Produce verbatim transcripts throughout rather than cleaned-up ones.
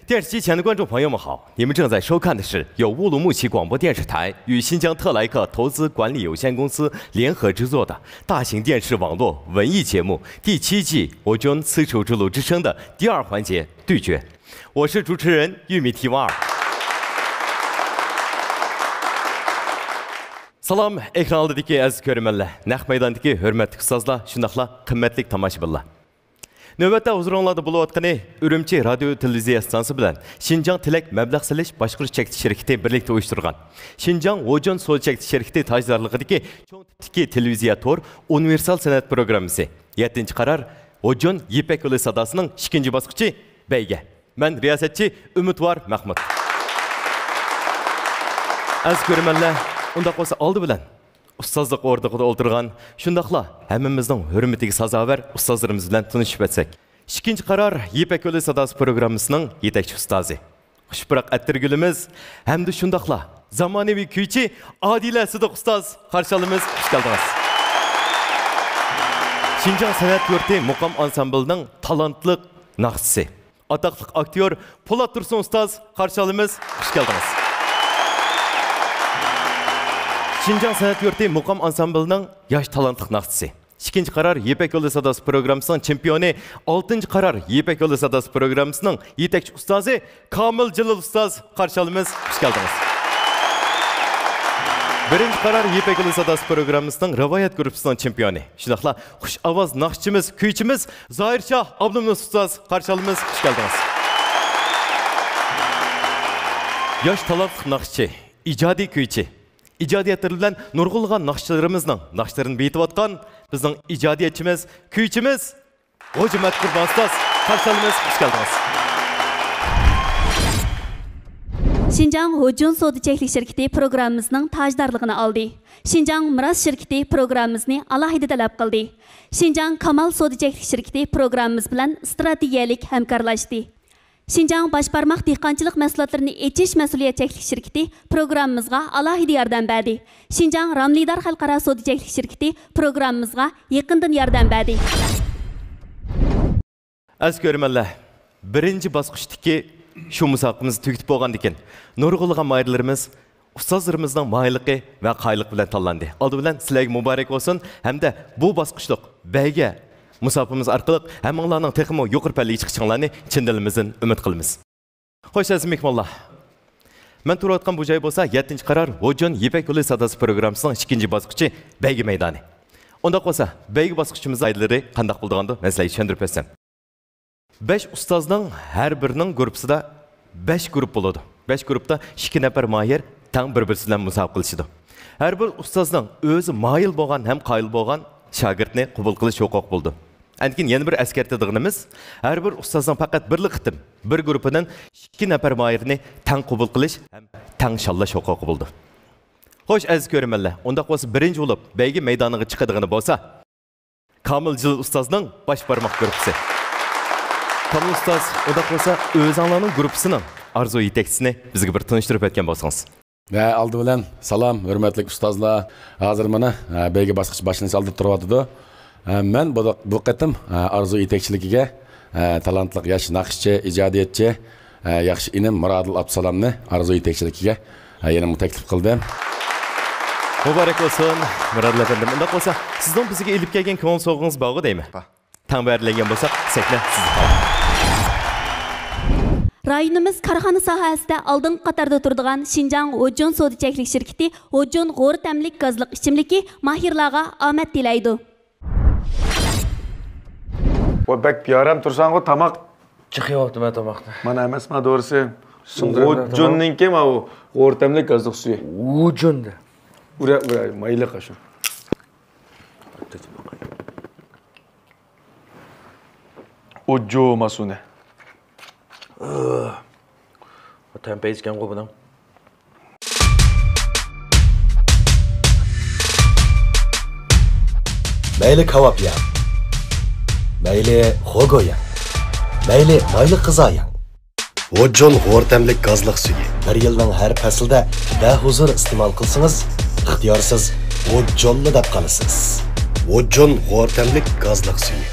电视机前的观众朋友们好，你们正在收看的是由乌鲁木齐广播电视台与新疆特莱克投资管理有限公司联合制作的大型电视网络文艺节目第七季《我军丝绸之路之声》的第二环节对决。我是主持人玉米提瓦尔。سالام، ئېكران ئالدىدىكى ئەزىز كۆرۈرمەنلەر، نەق مەيداندىكى ھۆرمەتلىك ئۇستازلار، شۇنداقلا قىممەتلىك تاماشىبىنلار. نۆۋەتتە ھۇزۇرۇڭلاردا بولۇۋاتقىنى ئۈرۈمچى رادىيو تېلېۋىزىيە ئىستانسىسى بىلەن شىنجاڭ تىلەك مەبلەغ سېلىش باشقۇرۇش چەكلىك شىركىتى بىرلىكتە ئۇيۇشتۇرغان شىنجاڭ ھوجۇن سودا چەكلىك شىركىتى تاجدارلىقىدىكى چوڭ تىپتىكى تېلېۋىزىيە تور ئۇنىۋېرسال سەنئەت پروگراممىسى، يەتتىنچى قارار، ھوجۇن يىپەك يولى ساداسىنىڭ ئىككىنچى باسقۇچى بەيگە. مەن رىياسەتچى ئۈمىدۋار مەخمۇت. ئەزىز كۆرۈرمەنلەر، ئۇنداق بولسا ئالدى بىلەن ئۇستازلىق ئوردىقىدا ئولتۇرغان، شۇنداقلا ھەممىمىزنىڭ ھۆرمىتىگە سازاۋەر ئۇستازلىرىمىز بىلەن تونۇشۇپ ئۆتسەك. ئىككىنچى قارار يىپەك يولى ساداسى پروگراممىسىنىڭ يېتەكچى ئۇستازى، خۇش پۇراق ئەتىرگۈلىمىز ھەمدە شۇنداقلا زامانىۋى كۈيچى ئادىلە سىدىق ئۇستاز، قارشى ئالىمىز، خۇش كەلدىڭىز. شىنجاڭ سەنئەت يۇرتى مۇقام ئانسامبىلىنىڭ تالانتلىق ناخشىسى، ئاتاقلىق ئاكتيور پولات تۇرسۇن ئۇستاز، قارشى ئالىمىز، خۇش كەلدىڭىز. شىنجاڭ سەنئەت يۇرتى مۇقام ئانسامبىلىنىڭ ياش تالانتلىق ناخشىسى، ئىككىنچى قارار يىپەك يولى ساداسى پروگراممىسىنىڭ چېمپىيونى، ئالتىنچى قارار يىپەك يولى ساداسى پروگراممىسىنىڭ يېتەكچى ئۇستازى كامىل جېلىل ئۇستاز، قارشى ئالىمىز، خۇش كەلدىڭىز. بىرىنچى قارار يىپەك يولى ساداسى پروگراممىسىنىڭ رىۋايەت گۇرۇپپىسىنىڭ چېمپىيونى، شۇنداقلا خۇش ئاۋاز ناخشىچىمىز، كۈيچىمىز زاھىر شاھ ئابلىمىنىز ئۇستاز، قارشى ئالىمىز، خۇش كەلدىڭىز. ياش تالانتلىق ناخشىچى، ئىجادىي كۈيچى، ئىجادىيەتلىرى بىلەن نۇرغۇنلىغان ناخشىچىلىرىمىزنىڭ ناخشىلىرىنى بېيىتىۋاتقان بىزنىڭ ئىجادىيەتچىمىز، كۈيچىمىز غوجىمەت قۇربان ئۇستاز، قارشى ئالىمىز، خۇش كەلدىڭىز. شىنجاڭ ھوجۇن سودا چەكلىك شىركىتى پروگراممىسىنىڭ تاجدارلىقىنى ئالدى. شىنجاڭ مىراس شىركىتى پروگراممىسىنى ئالاھىدە تەلەپ قىلدى. شىنجاڭ كامال سودا چەكلىك شىركىتى پروگراممىمىز بىلەن ئىستراتېگىيەلىك ھەمكارلاشتى. شىنجاڭ باش بارماق دېھقانچىلىق مەھسۇلاتلىرىنى ئېچىش مەسئۇلىيەت چەكلىك شىركىتى پروگراممىمىزغا ئالاھىدە ياردەم بەردى. شىنجاڭ راملىدار خەلقئارا سودا چەكلىك شىركىتى پروگراممىمىزغا يېقىندىن ياردەم بەردى. ئەزىز كۆرۈرمەنلەر، بىرىنچى باسقۇچتىكى شۇ مۇسابىقىمىز تۈگىتىپ بولغاندىن كېيىن، نۇرغۇنلىغان ماھىرلىرىمىز ئۇستازلىرىمىزنىڭ ماھىرلىقى ۋە قايىللىقى بىلەن تاللاندى. ئالدى بىلەن سىلەرگە مۇبارەك بولسۇن ھەمدە بۇ باسقۇچلۇق بەيگە مۇسابىقىمىز ئارقىلىق ھەممىڭلارنىڭ تېخىمۇ يۇقىرى پەللىگە چىقىشىڭلارنى چىن دىلىمىزدىن ئۈمىد قىلىمىز. خوش، ئەزىز مېھمانلار. مەن تۇرۇۋاتقان بۇ جاي بولسا يەتتىنچى قارار ھوجۇن يىپەك يولى ساداسى پروگراممىسىنىڭ ئىككىنچى باسقۇچى بەيگە مەيدانى. ئۇنداق بولسا، بەيگە باسقۇچىمىز قائىدىلىرى قانداق بولىدىغاندۇ، مەن سىلەرگە چۈشەندۈرۈپ ئۆتسەم. بەش ئۇستازنىڭ ھەر بىرىنىڭ گۇرۇپپىسىدا بەش گۇرۇپپا بولىدۇ. بەش گۇرۇپپىدا ئىككى نەپەر ماھىر تەڭ بىر-بىرسى بىلەن مۇسابىقە قىلىشىدۇ. ھەر بىر ئۇستازنىڭ ئۆزى مايىل بولغان ھەم قايىل بولغان شاگىرتنى قوبۇل قىلىش ھوقۇقى بولىدۇ. ئاندىن كېيىن يەنە بىر ئەسكەرتىدىغىنىمىز، ھەر بىر ئۇستازنىڭ پەقەت بىرلا قېتىم بىر گۇرۇپپىدىن ئىككى نەپەر ماھىرنى تەڭ قوبۇل قىلىش ھەم تەڭ شاللاش ھوقۇقى بولىدۇ. خوش، ئەزىز كۆرۈرمەنلەر، ئۇنداق بولسا بىرىنچى بولۇپ بەيگە مەيدانىغا چىقىدىغىنى بولسا، كامىل جېلىل ئۇستازنىڭ باش بارماق گۇرۇپپىسى. كامىل ئۇستاز، ئۇنداق بولسا ئۆزۈڭلارنىڭ گۇرۇپپىسىنىڭ ئارزۇ يېتەكچىسىنى بىزگە بىر تونۇشتۇرۇپ ئۆتكەن بولسىڭىز. ۋە ئالدى بىلەن سالام، ھۆرمەتلىك ئۇستازلار. ھازىر مانا، ھە، بەيگە باسقۇچى باشلىنىش ئالدىدا تۇرۇۋاتىدۇ. ھە، مەن بۇ، بۇ قېتىم، ھە، ئارزۇ يېتەكچىلىكىگە، ھە، تالانتلىق ياش ناخشىچى، ئىجادىيەتچى، ھە، ياخشى ئىنىم مۇرادىل ئابدۇسالامنى ئارزۇ يېتەكچىلىكىگە، ھە، يەنە تەكلىپ قىلدىم. مۇبارەك بولسۇن، مۇرادىل ئەپەندىم. ئۇنداق بولسا، سىزنىڭ بىزگە ئېلىپ كەلگەن كۆڭۈل سوۋغىڭىز بارغۇ دەيمەن. بار. تەڭ بەرىلەنگەن بولساق، سەھنە سىزدە قالدى. رايونىمىز كارخانا ساھەسىدە ئالدىنقى قاتاردا تۇرىدىغان شىنجاڭ ھوجۇن سودا چەكلىك شىركىتى ھوجۇن غور تەملىك گازلىق ئىچىملىكى ماھىرلارغا ئامەت تىلەيدۇ. ۋاي، بەك بىئارام تۇرساڭغۇ، تاماق. چىقىۋاپتىمەن تاماقنى. مانا ئەمەسما دورىسى. سۇندۇرۇۋېتىڭ، تاماق. غوجۇننىڭكى ماۋۇ غور تەملىك گازلىق سۈيى. غوجۇن دە. ئۇرە، ئۇرە، مايلىق شۇ. ئوججو ماسۇنە. تەم پەيزىكەنغۇ بۇنىڭ. مەيلى كاۋاپ يەڭ، مەيلى خوگو يەڭ، مەيلى مايلىق غىزا يەڭ. ۋوججون غور تەملىك گازلىق سۈيى. بىر يىلنىڭ ھەر پەسلىدە بەھۇزۇر ئىستېمال قىلسىڭىز، ئىختىيارسىز ۋوججونلا دەپ قالىسىز. ۋوججون غور تەملىك گازلىق سۈيى.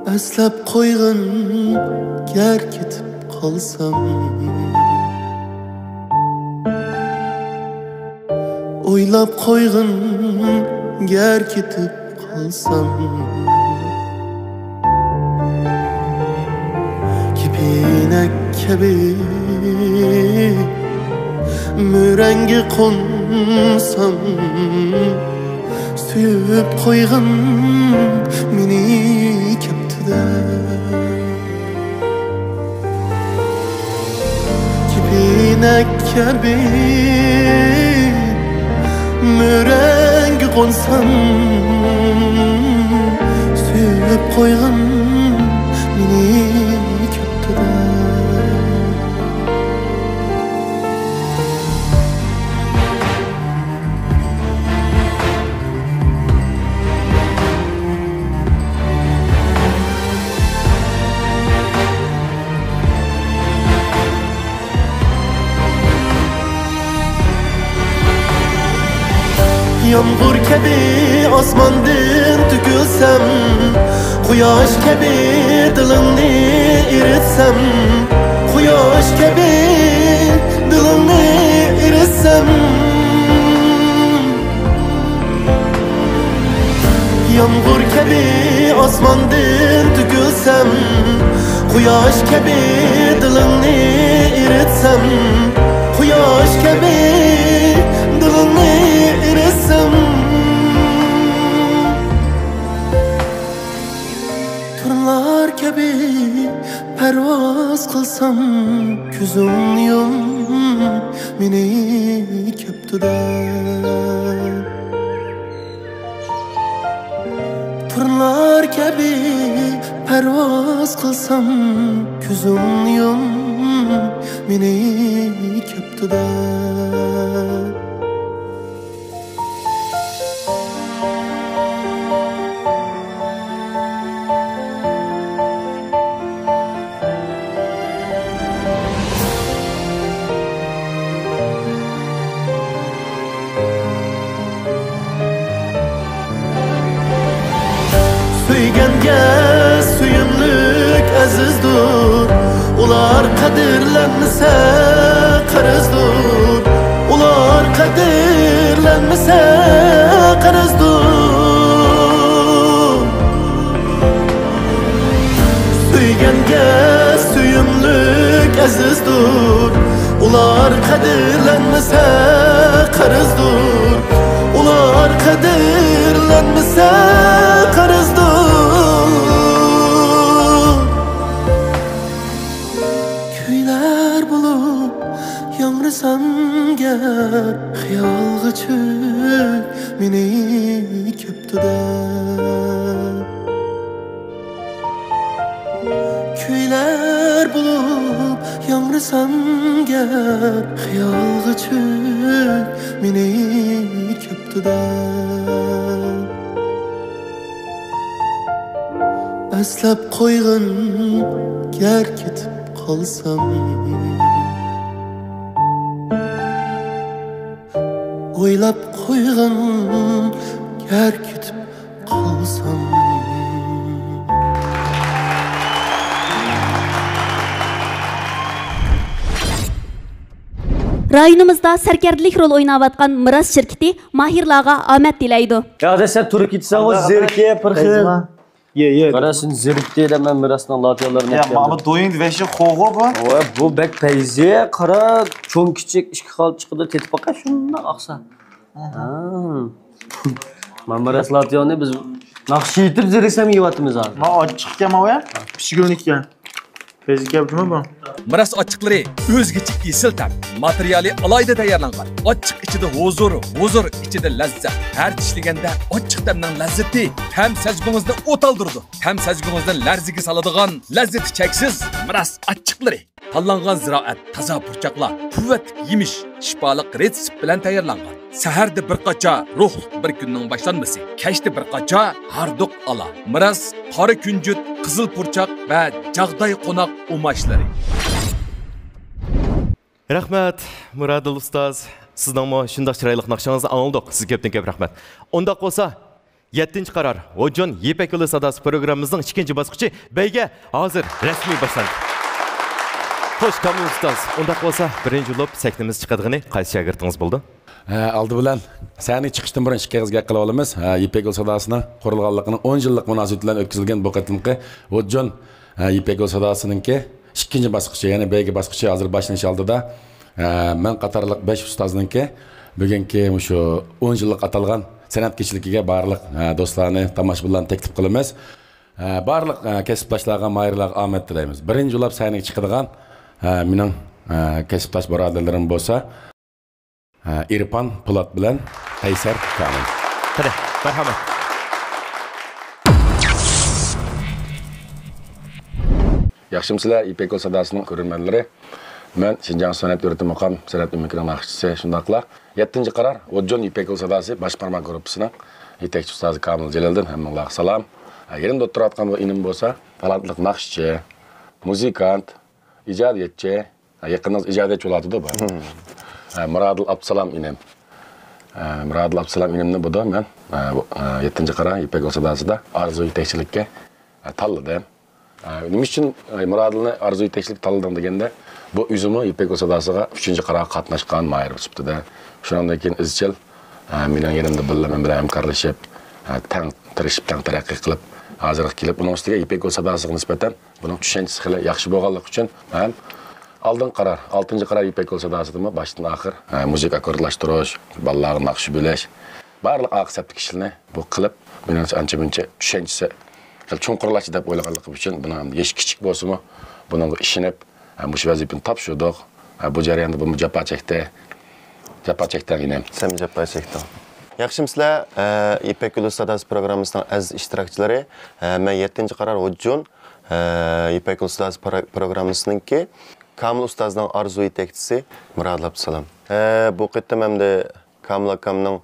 ئەسلەپ قويغىن، گەر كېتىپ قالسام. ئويلاپ قويغىن، گەر كېتىپ قالسام. كېپىنەك كەبى مۈرەڭگە قونسام، سۆيۈپ قويغىن مېنى كەپتىدە. كېپىنەك كەبى مۈرەڭگە قونسام، سۆيۈپ قويغىن مېنى كەپتىدە. يامغۇر كەبى ئاسماندىن تۆكۈلسەم، قۇياش كەبى دىلىڭنى ئېرىتسەم، قۇياش كەبى دىلىڭنى ئېرىتسەم. يامغۇر كەبى ئاسماندىن تۆكۈلسەم، قۇياش كەبى دىلىڭنى ئېرىتسەم، قۇياش كەبى دىلىڭنى ئېرىتسەم. تۇرنىلار كەبى پەرۋاز قىلسام، كۆزۈڭنى يۇم، مېنى كەپتىدە. تۇرنىلار كەبى پەرۋاز قىلسام، كۆزۈڭنى يۇم، مېنى كەپتىدە. سۆيگەنگە سۆيۈملۈك ئەزىزدۇر، ئۇلار قەدىرلەنمىسە قەرزدۇر، ئۇلار قەدىرلەنمىسە قەرزدۇر. سۆيگەنگە سۆيۈملۈك ئەزىزدۇر، ئۇلار قەدىرلەنمىسە قەرزدۇر، ئۇلار قەدىرلەنمىسە قەرزدۇر. كۈيلەر بولۇپ ياڭرىسام گەر، خىيالغا چۆك مېنى كەپتىدە. كۈيلەر بولۇپ ياڭرىسام گەر، خىيالغا چۆك مېنى كەپتىدە. ئەسلەپ قويغىن، گەر كېتىپ قالسام. ئويلاپ قويغىن، گەر كېتىپ قالسام. رايونىمىزدا سەركەردىلىك رول ئويناۋاتقان مىراس شىركىتى ماھىرلارغا ئامەت تىلەيدۇ. يا، دەسلەپ تۇرۇپ كېتىسەن، زېرىكىپ بىر خىل. يە، يە. قارا، سېنى زېرىكتى دەپ مەن مىراسنىڭ لاتىيالىرىنى يا، ئەكەلدىم. ماما دويۇڭ ۋەشى خوغۇ بۇ. ۋە بۇ بەك پەيزى، قارا، چوڭ كىچىك ئىككى خىل چىقىدۇ، تېتىپ باقاي، شۇنداق ئاقسا. ئاھا. ھا. مانا مىراس لاتىيالنى بىز ناخشا ئېيتىپ زېرىكسەم يەۋاتىمىز ھازىر. ما ئاچچىقكەن ماۋۇ يا؟ پىشىگۈلنىككەن. پەيزى كەپتىمۇ بۇ؟ مىراس ئاچچىقلىرى ئۆزگىچە ئېسىل تەم. ماتېرىيالى ئالاھىدە تەييارلانغان. ئاچچىق ئىچىدە ھۇزۇر، ھۇزۇر ئىچىدە لەززەت. ھەر چىشلىگەندە ئاچچىق تەمنىڭ لەززىتى تەم سەزگۈڭىزنى ئوتالدۇرىدۇ. تەم سەزگۈڭىزنى لەرزىگە سالىدىغان لەززىتى چەكسىز مىراس ئاچچىقلىرى. تاللانغان زىرائەت، تازا پۇرچاقلار، قۇۋۋەتلىك يېمىش، شىپالىق رېتسېپ بىلەن تەييارلانغان. سەھەردە بىر قاچا، روھلۇق بىر كۈننىڭ باشلانمىسى. كەچتە بىر قاچا، ھاردۇق ئالا. مىراس، قارا كۈنجۈت، قىزىل پۇرچاق ۋە جاغداي قوناق ئۇماچلىرى. رەھمەت، مۇرادىل ئۇستاز. سىزنىڭمۇ شۇنداق چىرايلىق ناخشىڭىزنى ئاڭلىدۇق. سىزگە كۆپتىن كۆپ رەھمەت. ئۇنداق بولسا، يەتتىنچى قارار، ھۇجۇن يىپەك يولى ساداسى پروگراممىمىزنىڭ ئىككىنچى باسقۇچى بەيگە ھازىر رەسمىي باشلاندى. خوش، كامىل ئۇستاز، ئۇنداق بولسا بىرىنچى بولۇپ سەھنىمىز چىقىدىغىنى قايسى شاگىرتىڭىز بولىدۇ؟ ھە، ئالدى بىلەن سەھنىگە چىقىشتىن بۇرۇن ئىككى ئېغىز گەپ قىلىپ ئالىمىز. ھە، يىپەك يولى ساداسىنىڭ قۇرۇلغانلىقىنىڭ ئون يىللىق مۇناسىۋىتى بىلەن ئۆتكۈزۈلگەن بۇ قېتىمقى ھۇجۇن، ھە، يىپەك يولى ساداسىنىڭكى ئىككىنچى باسقۇچى، يەنى بەيگە باسقۇچى ھازىر باشلىنىش ئالدىدا. ھە، مەن قاتارلىق بەش ئۇستازنىڭكى بۈگۈنكى مۇشۇ ئون يىللىق ئاتالغان سەنئەت كېچىلىكىگە بارلىق، ھە، دوستلارنى، تاماشىبىنلارنى تەكلىپ قىلىمىز. ھە، بارلىق، ھە، كەسىپداشلارغا، ماھىرلارغا ئامەت تىلەيمىز. بىرىنچى بولۇپ سەھنىگە چىقىدىغان، ھە، مېنىڭ، ھە، كەسىپداش بۇرادەرلىرىم بولسا، ھە، ئىرپان پولات بىلەن قەيسەر كامىل. قېنى، مەرھەمەت. ياخشىمۇسىلەر، يىپەك يولى ساداسىنىڭ كۆرۈرمەنلىرى؟ مەن شىنجاڭ سەنئەت يۇرتى مۇقام سەنئەت ئۆمىكىنىڭ ناخشىچىسى، شۇنداقلا يەتتىنچى قارار ھۇجۇن يىپەك يولى ساداسى باش بارماق گۇرۇپپىسىنىڭ يېتەكچى ئۇستازى كامىل جېلىلدىن، ھەممىڭلارغا سالام. ھە، يېنىمدا ئولتۇرۇۋاتقان بۇ ئىنىم بولسا تالانتلىق ناخشىچى، مۇزىكانت، ئىجادىيەتچى. ھە، يېقىندا ئىجادىيەتچى بولۇۋاتىدۇ بۇ. ھە، مۇرادىل ئابدۇسالام ئىنىم. ھە، مۇرادىل ئابدۇسالام ئىنىمنى بۇدا مەن، ھە، بۇ، ھە، يەتتىنچى قارار يىپەك يولى ساداسىدا ئارزۇ يېتەكچىلىككە، ھە، تاللىدىم. ئە، نېمە ئۈچۈن، ئە، مۇرادىلنى ئارزۇ يېتەكچىلىك تاللىدىڭ دېگەندە، بۇ ئۆزىمۇ يىپەك يولى ساداسىغا ئۈچىنچى قارارغا قاتناشقان ماھىر سۈپىتىدە، شۇنىڭدىن كېيىن ئىزچىل، ئە، مېنىڭ يېنىمدا بىللە، مەن بىلەن ھەمكارلىشىپ، ئە، تەڭ تىرىشىپ، تەڭ تەرەققىي قىلىپ، ھازىرغا كېلىپ، ئۇنىڭ ئۈستىگە يىپەك يولى ساداسىغا نىسبەتەن بۇنىڭ چۈشەنچىسى خېلى ياخشى بولغانلىقى ئۈچۈن ھەم ئالدىنقى قارار، ئالتىنچى قارار يىپەك يولى ساداسىدىمۇ باشتىن ئاخىر، ئە، مۇزىكا ئاككوردلاشتۇرۇش، بالىلارغا ناخشا بۆلۈش، بارلىق ئارقا سەپتىكى ئىشلارنى بۇ قىلىپ، مېنىڭچە ئانچە مۇنچە چۈشەنچىسى خېلى چوڭقۇرلاشتى دەپ ئويلىغانلىقىم ئۈچۈن، بۇنىڭ يېشى كىچىك بولسىمۇ، بۇنىڭغا ئىشىنىپ، ھە، مۇشۇ ۋەزىپىنى تاپشۇردۇق. ھە، بۇ جەرياندا بۇمۇ جاپا چەكتى. جاپا چەكتىڭ، ئىنىم. سەنمۇ جاپا چەكتىڭ. ياخشىمۇسىلەر؟ ئە، يىپەك يولى ساداسى پروگراممىسىنىڭ ئەزىز ئىشتىراكچىلىرى. ئە، مەن يەتتىنچى قارار ھۇجۇن، ئە، يىپەك يولى ساداسى پرو-، پروگراممىسىنىڭكى كامىل ئۇستازنىڭ ئارزۇ يېتەكچىسى مۇرادىل ئابدۇسالام. ئە، بۇ قېتىم ئەمدى كامىل ئاكامنىڭ،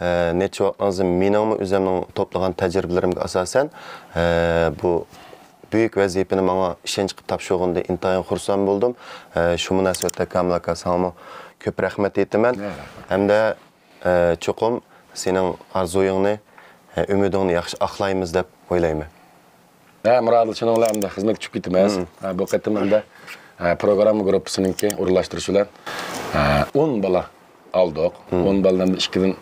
ئە، نەچچە ۋاقىتنىڭ ئىزى مېنىڭمۇ ئۆزۈمنىڭ توپلىغان تەجرىبىلىرىمگە ئاساسەن، ئە، بۇ بۈيۈك ۋەزىپىنى ماڭا ئىشەنچ قىلىپ تاپشۇرغىنىدىن ئىنتايىن خۇرسەن بولدۇم. ئە، شۇ مۇناسىۋەتتە كامىل ئاكا، ساڭىمۇ كۆپ رەھمەت ئېيتىمەن. ھەمدە، ئە، چوقۇم سېنىڭ ئارزۇيۇڭنى، ئە، ئۈمىدىڭنى ياخشى ئاقلايمىز دەپ ئويلايمەن. ھە، مۇرادىل، شۇنىڭ بىلەن ئەمدى خىزمەتكە چۈشۈپ كېتىمىز. ھە، بۇ قېتىم ئەمدى، ھە، پروگرامما گۇرۇپپىسىنىڭكى ئورۇنلاشتۇرۇشى بىلەن، ھە، ئون بالا ئالدۇق. ئون بالىنى ئەمدى ئىككىدىن،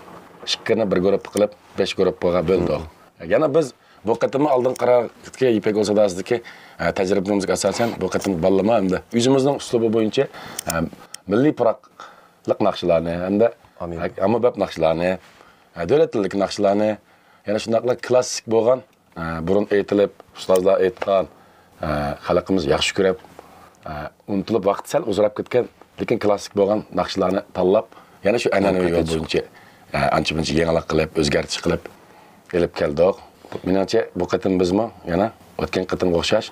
ئىككىنى بىر گۇرۇپپا قىلىپ، بەش گۇرۇپپىغا بۆلدۇق. يەنە بىز بۇ قېتىممۇ ئالدىنقى قارارغا يىپەك يولى ساداسىدىكى، ھە، تەجرىبىمىزگە ئاساسەن بۇ قېتىم بالىلارمۇ ئەمدى ئۆزىمىزنىڭ ئۇسلۇبى بويىچە، ھە، مىللىي پۇراقلىق ناخشىلارنى ھەمدە، ھە، ئاممىبەپ ناخشىلارنى، ھە، دۆلەت تىلىدىكى ناخشىلارنى، يەنە شۇنداقلا كىلاسسىك بولغان، ئە، بۇرۇن ئېيتىلىپ، ئۇستازلار ئېيتقان، ئە، خەلقىمىز ياخشى كۆرۈپ، ئە، ئۇنتۇلۇپ، ۋاقتى سەل ئۇزىراپ كەتكەن، لېكىن كىلاسسىك بولغان ناخشىلارنى تاللاپ، يەنە شۇ ئەنئەنىۋى يول بويىچە، ئە، ئانچە-مۇنچە يېڭىلىق قىلىپ، ئۆزگەرتىش قىلىپ ئېلىپ كەلدۇق. مېنىڭچە، بۇ قېتىم بىزمۇ يەنە ئۆتكەن قېتىمغا ئوخشاش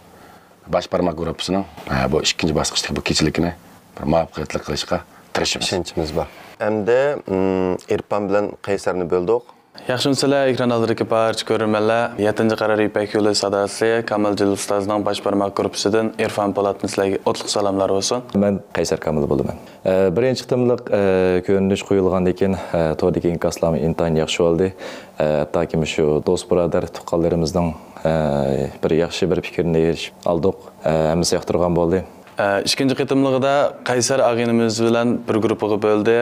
باش بارماق گۇرۇپپىسىنىڭ، ئە، بۇ ئىككىنچى باسقۇچتىكى بۇ كېچىلىكىنى بىر مۇۋەپپەقىيەتلىك قىلىشقا تىرىشىمىز. ئىشەنچىمىز بار. ئەمدى، ئىم، ئىرپان بىلەن قەيسەرنى بۆلدۇق. ياخشىمۇسىلەر، ئېكران ئالدىدىكى بارچە كۆرۈرمەنلەر. يەتتىنچى قارار يىپەك يولى ساداسى كامىل جېلىل ئۇستازنىڭ باش بارماق گۇرۇپپىسىدىن ئىرفان پولاتتىن سىلەرگە ئوتلۇق سالاملار بولسۇن. مەن قەيسەر كامىل بولىمەن. ئە، بىرىنچى قېتىملىق، ئە، كۆرۈنۈش قويۇلغاندىن كېيىن، ئە، توردىكى ئىنكاسلارمۇ ئىنتايىن ياخشى بولدى. ئە، ھەتتاكى مۇشۇ دوست بۇرادەر تۇغقانلىرىمىزنىڭ، ئە، بىر ياخشى بىر پىكرىنى ئېرىشىپ ئالدۇق. ئە، ھەممىسى ياقتۇرغان بولدى. ئە، ئىككىنچى قېتىملىقىدا قەيسەر ئاغىنىمىز بىلەن بىر گۇرۇپپىغا بۆلدى.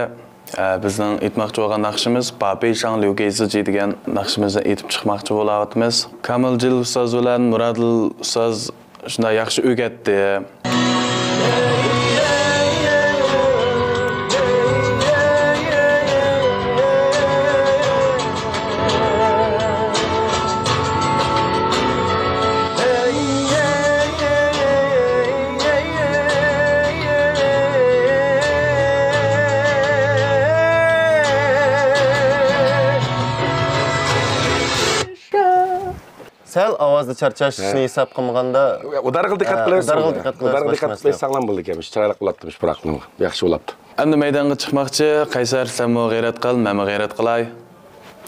ئە، بىزنىڭ ئېيتماقچى بولغان ناخشىمىز پاپى شاڭ ليۇ گېيزىجى دېگەن ناخشىمىزنى ئېيتىپ چىقماقچى بولاۋاتىمىز. كامىل جېلىل ئۇستاز بىلەن مۇرادىل ئۇستاز شۇنداق ياخشى ئۆگەتتى. سەل ئاۋازدا چارچاشنى ھېساب قىلمىغاندا، ئۇدارغا دىققەت قىلىۋەتسەڭ، ئۇدارغا دىققەت قىلىۋەتسەڭلار بولىدىكەن. چىرايلىق بولاتتى، پۇراقنىڭ ياخشى بولاتتى. ئەمدى مەيدانغا چىقماقچى. قەيسەر، سەنمۇ غەيرەت قىل، مەنمۇ غەيرەت قىلاي.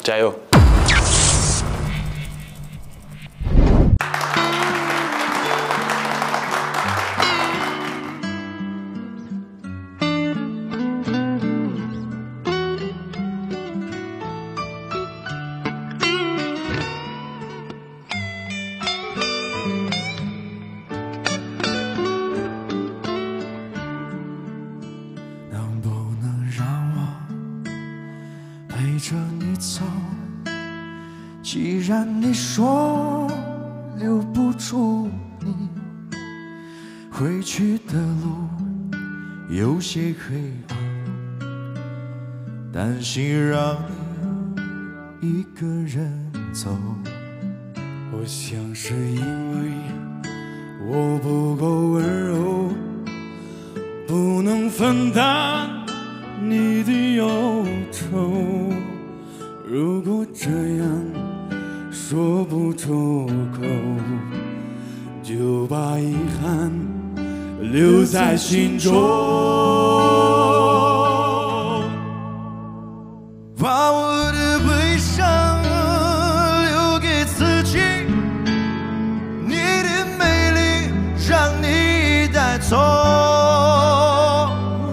جايۇ. 你走。既然你说留不住你，回去的路有些黑暗，担心让你一个人走。我想是因为我不够温柔，不能分担你的忧愁。如果这样说不出口，就把遗憾留在心中。把我的悲伤留给自己，你的美丽让你带走。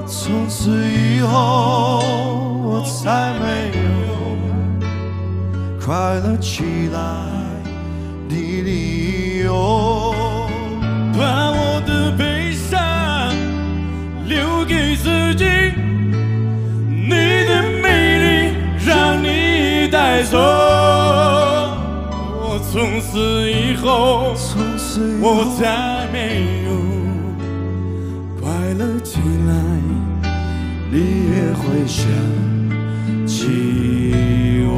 从此以后，我再没有快乐起来的理由。把我的悲伤留给自己，你的美丽让你带走。我从此以后，从此以后我再没有快乐起来，你也会想起我。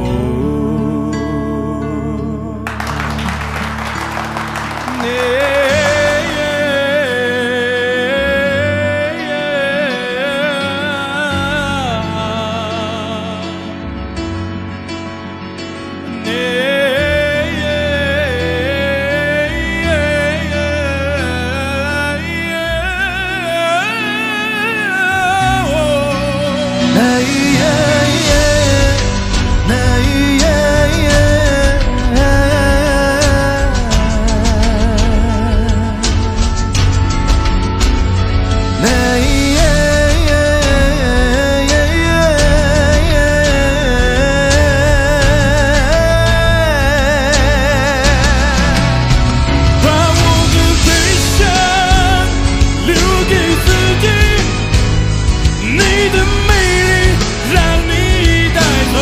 把我的悲伤留给自己，你的美丽让你带走。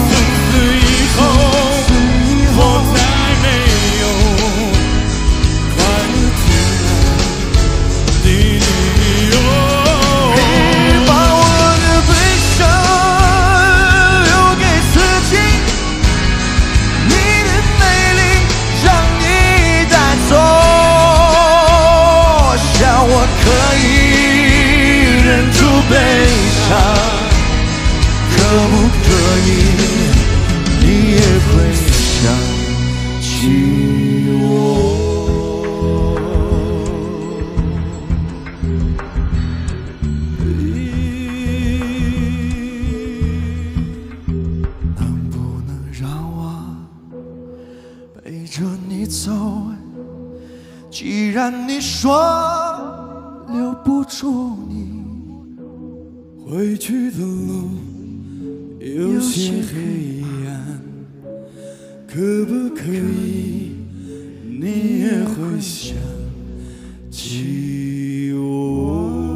从此以后，我再没有快乐起来的理由。把我的悲伤留给自己，你的美丽让你带走。想我可以忍住悲伤，可不可以你也会想起我？ 能不能让我陪着你走？既然你说留不住你，回去的路有些黑暗，可不可以你也会想起我？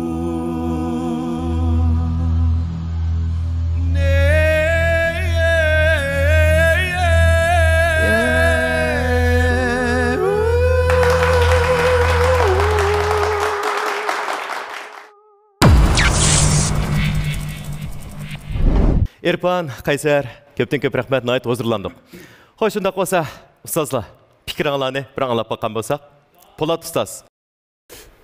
ئېرپان، قەيسەر، كۆپتىن كۆپ رەھمەت، ناھايىتى ھۇزۇرلاندۇق. خوش، شۇنداق بولسا، ئۇستازلار، پىكرىڭلارنى بىر ئاڭلاپ باققان بولساق. پولات ئۇستاز.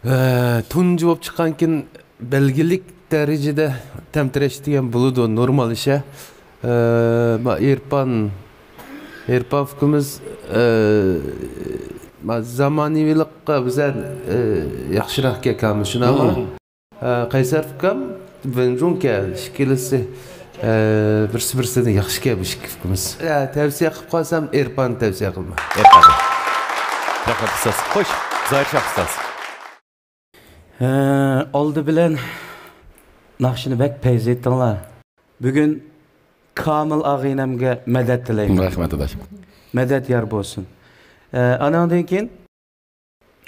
ئە، تۇنجى بولۇپ چىققانكىن بەلگىلىك دەرىجىدە تەمتىرەش دېگەن بولىدۇ، نورمال ئىش. ئە، ما ئېرپان، ئېرپان ئۇكىمىز، ئە، ما زامانىۋىلىققا بىزدە، ئە، ياخشىراق كەلگەن، شۇنداقمۇ؟ ھە، قەيسەر ئۇكام، ۋېنجۇڭكە ئىككىلىسى، ئە، بىرسى-بىرسىدىن ياخشىكەن بۇ ئىككى ئۇكىمىز. ئە، تەۋسىيە قىلىپ قالسام، ئېرپاننى تەۋسىيە قىلىمەن. ئېرپان. رەھمەت، ئۇستاز. خوش، زاھىر شاھ ئۇستاز. ھە، ئالدى بىلەن ناخشىنى بەك پەيز ئېيتتىڭلار. بۈگۈن كامىل ئاغىنەمگە مەدەت تىلەيمەن. رەھمەت، ئاداش. مەدەت يار بولسۇن. ئە، ئاناندىن كېيىن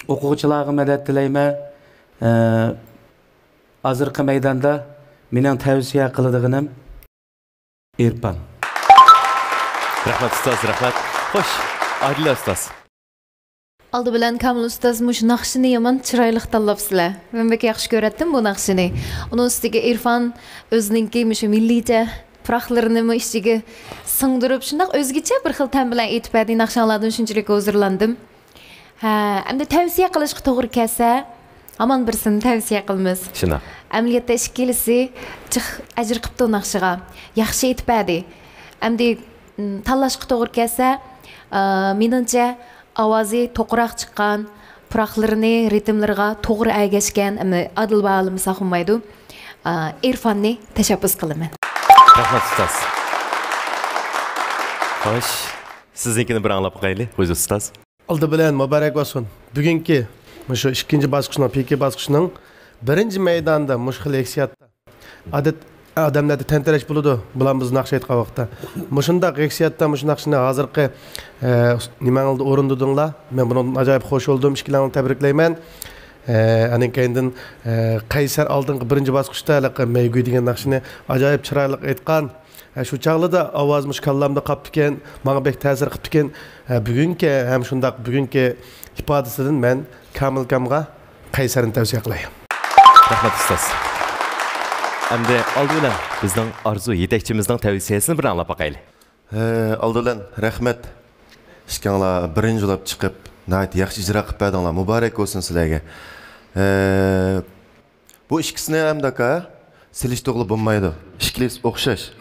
ئوقۇغۇچىلارغا مەدەت تىلەيمەن. ئە، ھازىرقى مەيداندا مېنىڭ تەۋسىيە قىلىدىغىنىم، ئېرپان. رەھمەت ئۇستاز، رەھمەت. خوش، ئادىلە ئۇستاز. ئالدى بىلەن كامىل ئۇستاز مۇشۇ ناخشىنى يامان چىرايلىق تاللاپسىلەر. مەن بەك ياخشى كۆرەتتىم بۇ ناخشىنى. ئۇنىڭ ئۈستىگە ئېرفان ئۆزىنىڭكى مۇشۇ مىللىيچە پۇراقلىرىنىمۇ ئىچىگە سىڭدۈرۈپ، شۇنداق ئۆزگىچە بىر خىل تەم بىلەن ئېيتىپ بەردى. ناخشاڭلاردىن شۇنچىلىك ھۇزۇرلاندىم. ھە، ئەمدى تەۋسىيە قىلىشقا توغرا كەلسە، ھامان بىرسىنى تەۋسىيە قىلىمىز. شۇنداق. ئەمەلىيەتتە ئىككىلىسى جىق ئەجىر قىپتۇ ناخشىغا. ياخشى ئېيتىپ بەردى. ئەمدى، م، تاللاشقا توغرا كەلسە، ئا، مېنىڭچە ئاۋازى توقراق چىققان، پۇراقلىرىنى، رىتىملىرىغا توغرا ئەگەشكەن، ئەمدى ئادىل باھالىمىساق بولمايدۇ. ئا، ئېرفاننى تەشەببۇس قىلىمەن. رەھمەت ئۇستاز. خوش، سىزنىڭكىنى بىر ئاڭلاپ باقايلى، بۇيرۇڭ ئۇستاز. ئالدى بىلەن مۇبارەك بولسۇن. بۈگۈنكى مۇشۇ ئىككىنچى باسقۇچنىڭ، پىكى باسقۇچنىڭ بىرىنچى مەيدانىدا مۇشۇ خىل ھېسسىياتتا. ئادەت ئادەملەردە تەنتەرەش بولىدۇ. بۇلار بىز ناخشا ئېيتقان ۋاقىتتا. مۇشۇنداق ھېسسىياتتا مۇشۇ ناخشىنى ھازىرقى، ئە، نېمەڭلاردا ئورۇندىدىڭلار. مەن بۇنىڭدىن ئاجايىپ خوش بولدۇم. ئىككىلەڭلارنى تەبرىكلەيمەن. ئە، ئاندىن كېيىندىن، ئە، قەيسەر ئالدىنقى بىرىنچى باسقۇچتا ھېلىقى مەيگۈ دېگەن ناخشىنى ئاجايىپ چىرايلىق ئېيتقان. ھە، شۇ چاغلىرىدا ئاۋازى مۇشۇ كاللامدا قاپتىكەن، ماڭا بەك تەسىر قىپتىكەن. ھە، بۈگۈنكى ھەم شۇنداق بۈگۈنكى ئىپادىسىدىن مەن كامىل ئاكامغا قەيسەرنى تەۋسىيە قىلاي. رەھمەت ئۇستاز. ئەمدى ئالدى بىلەن بىزنىڭ ئارزۇ يېتەكچىمىزنىڭ تەۋسىيەسىنى بىر ئاڭلاپ باقايلى. ھە، ئالدى بىلەن رەھمەت. ئىككىڭلار بىرىنچى بولۇپ چىقىپ، ناھايىتى ياخشى ئىجرا قىلىپ بەردىڭلار. مۇبارەك بولسۇن سىلەرگە. ھە، بۇ ئىككىسىنى ھەم داكا سېلىشتۇرغىلى بولمايدۇ. ئىككىلىسى ئوخشاش.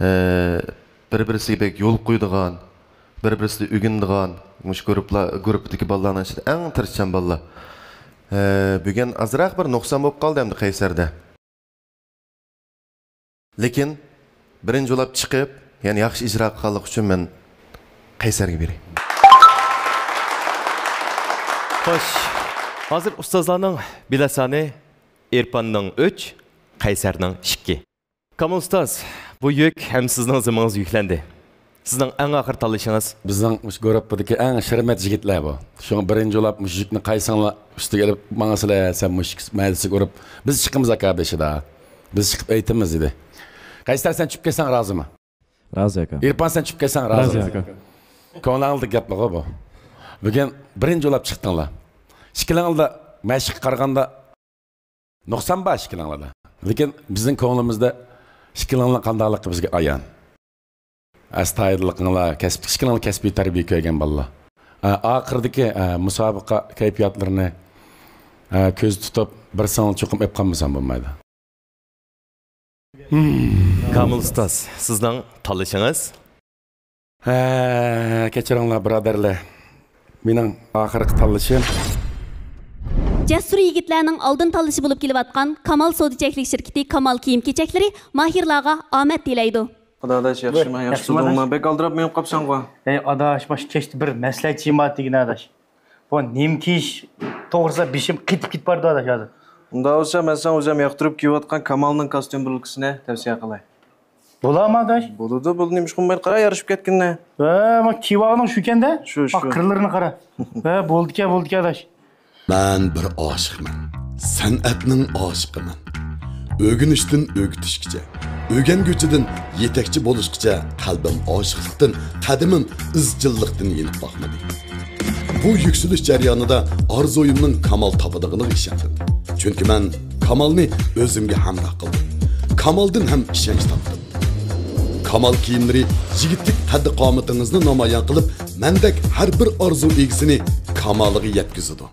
ئە، بىر-بىرسىگە بەك يول قويىدىغان، بىر-بىرسىدىن ئۆگىنىدىغان، مۇشۇ گۇرۇپپىلا-، گۇرۇپپىدىكى بالىلارنىڭ ئىچىدە ئەڭ تىرىشچان بالىلار. ئە، بۈگۈن ئازراق بىر نۇقسان بولۇپ قالدى ئەمدى قەيسەردە. لېكىن بىرىنچى بولۇپ چىقىپ، يەنە ياخشى ئىجرا قىلغانلىقى ئۈچۈن مەن قەيسەرگە بېرەي. خوش، ھازىر ئۇستازلارنىڭ بېلەت سانى ئېرپاننىڭ ئۈچ، قەيسەرنىڭ ئىككى. كامىل ئۇستاز، بۇ يۈك ھەم سىزنىڭ زىممىڭىزغا يۈكلەندى. سىزنىڭ ئەڭ ئاخىر تاللىشىڭىز؟ بىزنىڭ مۇشۇ گۇرۇپپىدىكى ئەڭ شىرمەت يىگىتلەر بۇ. شۇڭا بىرىنچى بولۇپ مۇشۇ يۈكنى قايسىڭلار ئۈستىگە ئېلىپ ماڭىسىلەر، سەن مۇشۇ مەيدىسىگە ئۇرۇپ، بىز چىقىمىز ئاكا بېشىدا. بىز چىقىپ ئېيتىمىز دېدى. قەيسەر، سەن چۈشۈپ كەتسەڭ رازىمۇ؟ رازى ئاكا. ئېرپان، سەن چۈشۈپ كەتسەڭ رازى. رازى ئاكا. كۆڭلۈڭلۈك گەپلىكى بۇ. بۈگۈن بىرىنچى بولۇپ چىقتىڭلار. ئىككىلىڭلار مەشىققە قارىغاندا نۇقسان بار ئىككىلىڭلاردا. لېكىن بىزنىڭ كۆڭلىمىزدە ئىككىلىڭلار قانداقلىقى بىزگە ئايان. ئەستايىدىللىقىڭلار، كەسىپ، ئىككىڭلار كەسپىي تەربىيە كۆرگەن بالىلار. ئە، ئاخىرىدىكى، ئە، مۇسابىقە كەيپىياتلىرىنى، ئە، كۆزدە تۇتۇپ، بىرسىڭلار چوقۇم ئېلىپ قالمىسام بولمايدۇ. كامىل ئۇستاز، سىزنىڭ تاللىشىڭىز؟ ھە، كەچۈرۈڭلار، بۇرادەرلەر. مېنىڭ ئاخىرقى تاللىشىم. جەسۇر يىگىتلەرنىڭ ئالدىن تاللىشى بولۇپ كېلىۋاتقان كامال سودا چەكلىك شىركىتى كامال كىيىم كېچەكلىرى ماھىرلارغا ئامەت تىلەيدۇ. ئادا ئاداش، ياخشىمۇ؟ ياخشى ياخشىمۇ تۇردۇڭمۇ؟ ئاداش؟ بەك ئالدىراپ مېڭىپ قاپسەنغۇ؟ ھەي ئاداش، مانا كەچتە بىر مەسلىھەتچىم بار دېگىنە ئاداش. بۇ نېمە كىيىش توغرىسىدا بېشىم قېتىپ كېتىپ بارىدۇ ئاداش ھازىر. ئۇنداق بولسا مەن ساڭا ئۆزۈم ياقتۇرۇپ كىيىۋاتقان كامالنىڭ كاستيۇم بۇرۇلكىسىنى تەۋسىيە قىلاي. بولامۇ ئاداش؟ بولىدۇ، بولىدۇ، نېمىشقا بولمايدۇ؟ قارا، يارىشىپ كەتكىنىنى. ھە، ما كىيىۋالغىنىڭ شۇكەن-دە. شۇ، شۇ. ئاق قىرلىرىنى قارا. ھە، بولىدىكەن، بولىدىكەن ئاداش. مەن بىر ئاشىقمەن. سەنئەتنىڭ ئاشىقىمەن. ئۆگىنىشتىن ئۆگىتىشكىچە، ئۆگەنگۈچىدىن يېتەكچى بولۇشقىچە قەلبىم ئاشىقلىقتىن، قەدىمىم ئىزچىللىقتىن يېنىپ باقمىدى. بۇ يۈكسىلىش جەريانىدا ئارزۇيۇمنىڭ كامال تاپىدىغىنىغا ئىشەندىم. چۈنكى مەن كامالنى ئۆزۈمگە ھەمراھ قىلدىم. كامالدىن ھەم ئىشەنچ تاپتىم. كامال كىيىملىرى يىگىتلىك قەددى-قامىتىڭىزنى نامايان قىلىپ، مەندەك ھەر بىر ئارزۇ ئىگىسىنى كامالىغا يەتكۈزىدۇ.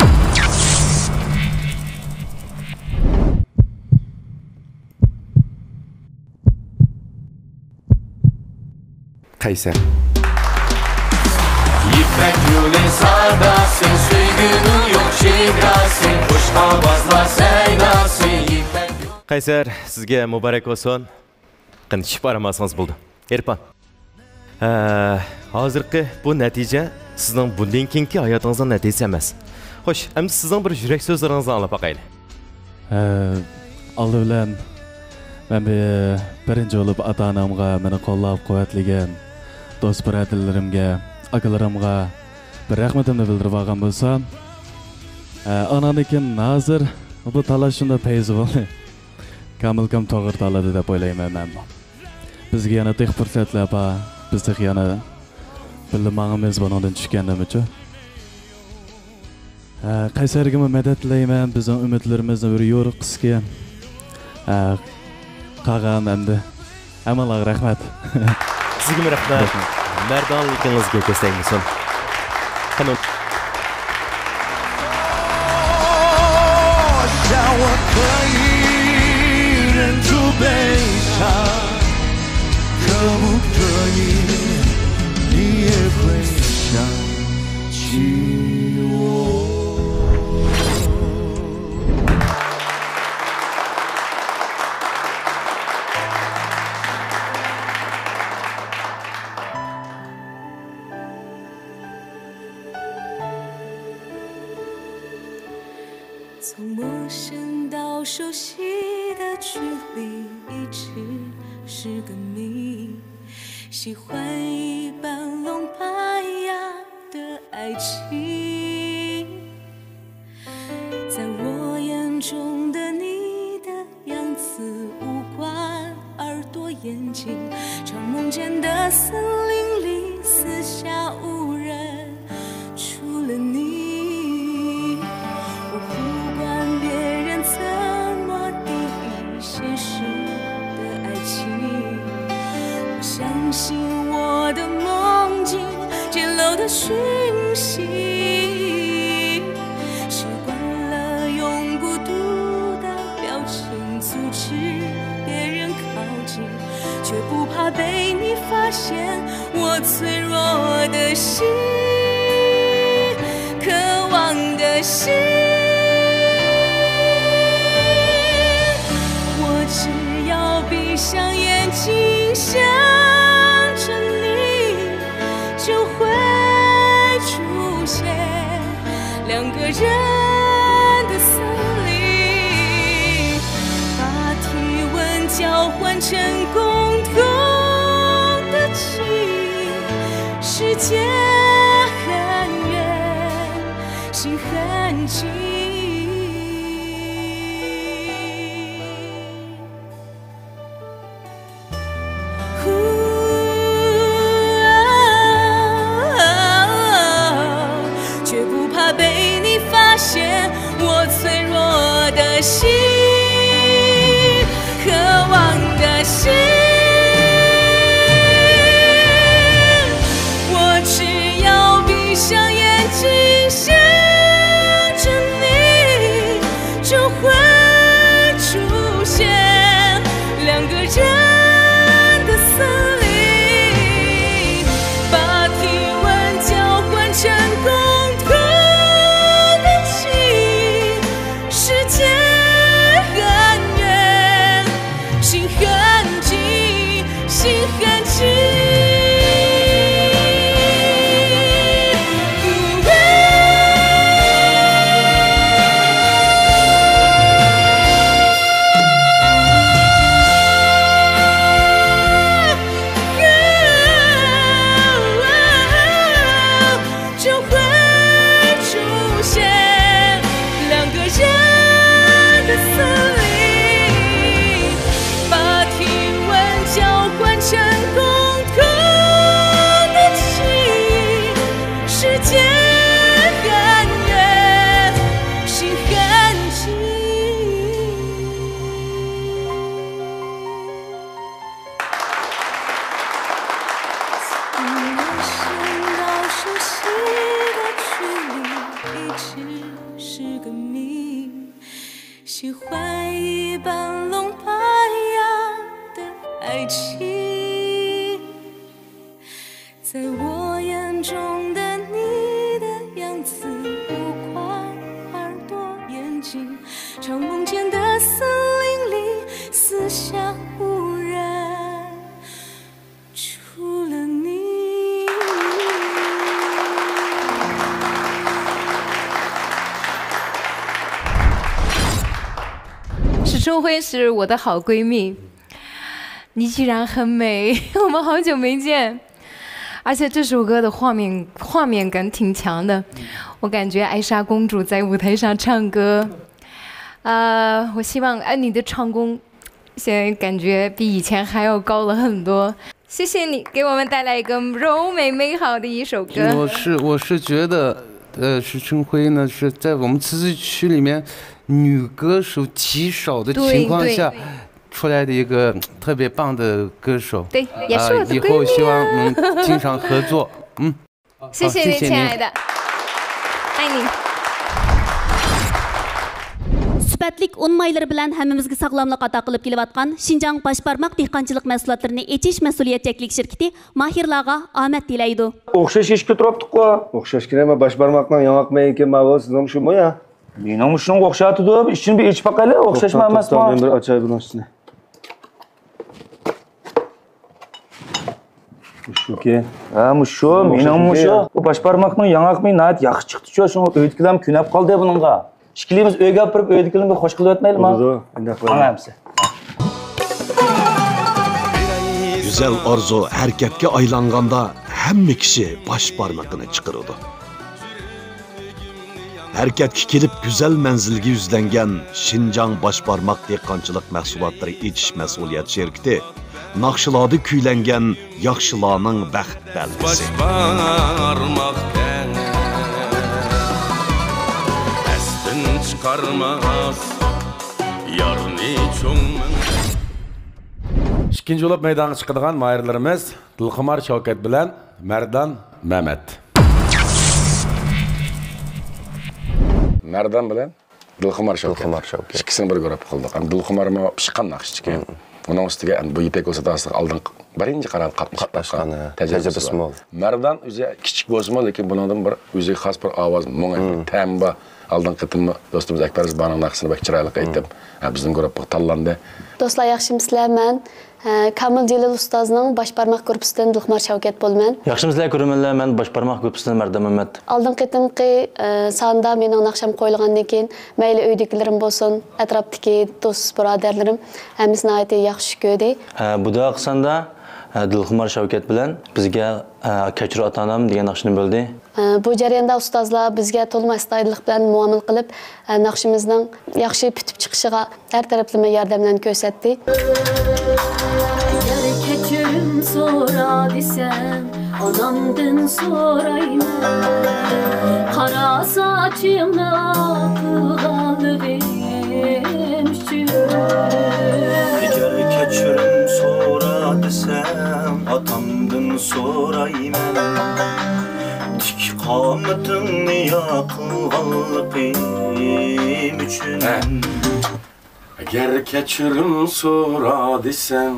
قەيسەر. يىپەك يولى ساداسى، سۆيگۈنىڭ يوق شېداسى، خۇش ئاۋازلار سەيداسى، يىپەك يولى. قەيسەر، سىزگە مۇبارەك بولسۇن. قېنى، چۈشۈپ ئارام ئالسىڭىز بولىدۇ. ئېرپان. ھە، ھازىرقى بۇ نەتىجە سىزنىڭ بۇندىن كېيىنكى ھاياتىڭىزنىڭ نەتىجىسى ئەمەس. خوش، ئەمدى سىزنىڭ بىر يۈرەك سۆزلىرىڭىزنى ئاڭلاپ باقايلى. ھە، ئالدى بىلەن مەن بىر، بىرىنچى بولۇپ ئاتا-ئانامغا، مېنى قوللاپ-قۇۋۋەتلىگەن دوست-بۇرادەرلىرىمگە، ئاكىلىرىمغا بىر رەھمىتىمنى بىلدۈرۈپ ئالغان بولسام، ھە، ئاناندىن كېيىن ھازىر بۇ تاللاش شۇنداق پەيزى بولدى. كامىلكام توغرا تاللىدى دەپ ئويلايمەن مەنمۇ. بىزگە يەنە تېخى پۇرسەتلەر بار. بىز تېخى يەنە بىللە ماڭىمىز بۇنىڭدىن چۈشكەندىمۇچۇ. ھە، قەيسەرگىمۇ مەدەت تىلەيمەن، بىزنىڭ ئۈمىدلىرىمىزنى بىر يورۇتقۇسىكەن. ھە، قالغان ئەمدى ھەممىڭلارغا رەھمەت. سىزگىمۇ رەھمەت. رەھمەت. مەردانىلىكىڭىزگە كەس تەگمىسۇن. قېنى. 从陌生到熟悉的距离，一直是个谜。喜欢一半聋半哑的爱情，在我眼中的你的样子，五官、耳朵、眼睛，常梦见的森林里，四下无人，除了你。我不管别人怎么定义现实的爱情，我相信我的梦境，简陋的讯息。 习惯了用孤独的表情阻止别人靠近，却不怕被你发现我脆弱的心，渴望的心。我只要闭上眼睛，想着你，就会出现。 两个人的森林，把体温交换成共同的记忆。世界很远，心很近。 却不怕被你发现我脆弱的心，渴望的心。我只要闭上眼睛，想着你， 就会出现。两个人的森林，把体温交换成共同的记忆。世界很远，心很近，心很近。就会出现。两个人的森林，把体温交换成共同的记忆。世界很远，心很近。 陌生到熟悉的距离，一直是个谜。喜欢一半聋半哑的爱情，在我眼中的你的样子，五官、耳朵、眼睛，常梦见的森林里，四下无人。 除了你。是春晖，是我的好闺蜜。你居然很美，我们好久没见。而且这首歌的画面，画面感挺强的，我感觉艾莎公主在舞台上唱歌。呃，我希望，哎，你的唱功现在感觉比以前还要高了很多。谢谢你给我们带来一个柔美美好的一首歌。我是我是觉得，呃，石春晖呢是在我们自治区里面女歌手极少的情况下对对出来的一个特别棒的歌手。对，也是我的闺蜜啊。啊，以后希望能经常合作。嗯。 谢谢你，好，谢谢你。亲爱的，爱你。سۈپەتلىك ئۇن مايلىرى بىلەن ھەممىمىزگە ساغلاملىق ئاتا قىلىپ كېلىۋاتقان شىنجاڭ باش بارماق دېھقانچىلىق مەھسۇلاتلىرىنى ئېچىش مەسئۇلىيەت چەكلىك شىركىتى ماھىرلارغا ئامەت تىلەيدۇ. ئوخشاش ئىش كۆتۈرۈپتۇققۇ. ئوخشاش كىنەما باش بارماقنىڭ ياڭاق مېيى ئىكەن، ماۋۇ سىزنىڭ شۇمۇ يا؟ مېنىڭمۇ شۇنىڭغا ئوخشاۋاتىدۇ. ئىچىنى بىر ئېچىپ باقايلى، ئوخشاشمۇ توختاڭ، ئەمەسمۇ؟ توختاڭ، مەن بىر ئاچاي بۇنىڭ ئىچىنى. مۇشۇكى. ھە، مۇشۇ، مېنىڭ مۇشۇ. بۇ باش بارماقنىڭ ياڭاق مېيى ناھايىتى ياخشى چىقتىچۇ، شۇڭا ئۆيدىكىلەرمۇ كۆنۈپ قالدى بۇنىڭغا. ئىككىلىمىز ئۆيگە ئاپىرىپ، ئۆيدىكىلەرنى بىر خوش قىلىۋەتمەيلىما؟ بولىدۇ، ئۇنداق قىلايلى. ماڭا ئەمسە. گۈزەل ئارزۇ ھەرىكەتكە ئايلانغاندا، ھەممە كىشى باش بارمىقىنى چىقىرىدۇ. ھەرىكەتكە كېلىپ، گۈزەل مەنزىلگە يۈزلەنگەن شىنجاڭ باش بارماق دېھقانچىلىق مەھسۇلاتلىرى ئېچىش مەسئۇلىيەت شىركىتى ناخشىلاردا كۈيلەنگەن ياخشىلارنىڭ بەخت بەلگىسى. باش بارماق تەڭ ئەستىن چىقارماس يارنى چوڭ مىڭ. ئىككىنچى بولۇپ مەيدانغا چىقىدىغان ماھىرلىرىمىز دىلخۇمار شەۋكەت بىلەن مەردان مەمەت. مەردان بىلەن دىلخۇمار شەۋكەت. دىلخۇمار شەۋكەت. ئىككىسىنى بىر گۇرۇپپا قىلدۇق. ئەمدى دىلخۇمارمۇ پىشقان ناخشىچىكەن. مم. ئۇنىڭ ئۈستىگە ئەمدى بۇ يىپەك يولى ساداسىغا ئالدىن قاتناشقان، تەجرىبىسى تەجرىبىسى مول. مەردان ئۆزى كىچىك بولسىمۇ، لېكىن بۇنىڭدىن بىر ئۆزىگە خاس بىر ئاۋاز، مۇڭ، مم، تەم بار. ئالدىنقى قېتىممۇ دوستىمىز ئەكبەرئەزىز بارنىڭ ناخشىسىنى بەك چىرايلىق ئېيتىپ، مم، ھە، بىزنىڭ گۇرۇپپىغا تاللاندى. دوستلار، ياخشىمۇسىلەر؟ مەن ئە، كامىل جېلىل ئۇستازنىڭ باش بارماق گۇرۇپپىسىدىن دىلخۇمار شەۋكەت بولىمەن. ياخشىمۇسىلەر كۆرۈرمەنلەر، مەن باش بارماق گۇرۇپپىسىدىن مەردان مەمەت. ئالدىنقى قېتىمقى، ئە، ساندا مېنىڭ ناخشام قويۇلغاندىن كېيىن، مەيلى ئۆيدىكىلىرىم بولسۇن، ئەتراپتىكى دوست بۇرادەرلىرىم ھەممىسى ناھايىتى ياخشى كۆردى. ئە، بۇ دەقىقە ساندا، ئە، دىلخۇمار شەۋكەت بىلەن بىزگە، ئە، كەچۈر ئاتا-ئانام دېگەن ناخشىنى بۆلدى. ئە، بۇ جەرياندا ئۇستازلار بىزگە تولىمۇ ئەستايىدىللىق بىلەن مۇئامىلە قىلىپ، ئە، ناخشىمىزنىڭ ياخشى پۈتۈپ چىقىشىغا ھەر تەرەپلىمە ياردەملەرنى كۆرسەتتى. ئەگەر كەچۈرۈم سورا دېسەڭ، ئانامدىن سورايمەن. قارا ساچىڭنى ئاق قىلغانلىقىم ئۈچۈن. ئەگەر كەچۈرۈم سورا دېسەڭ، ئاتامدىن سورايمەن. تىك قامىتىڭنى ياق قىلغانلىقىم ئۈچۈن. ھە. ئەگەر كەچۈرۈم سورا دېسەڭ،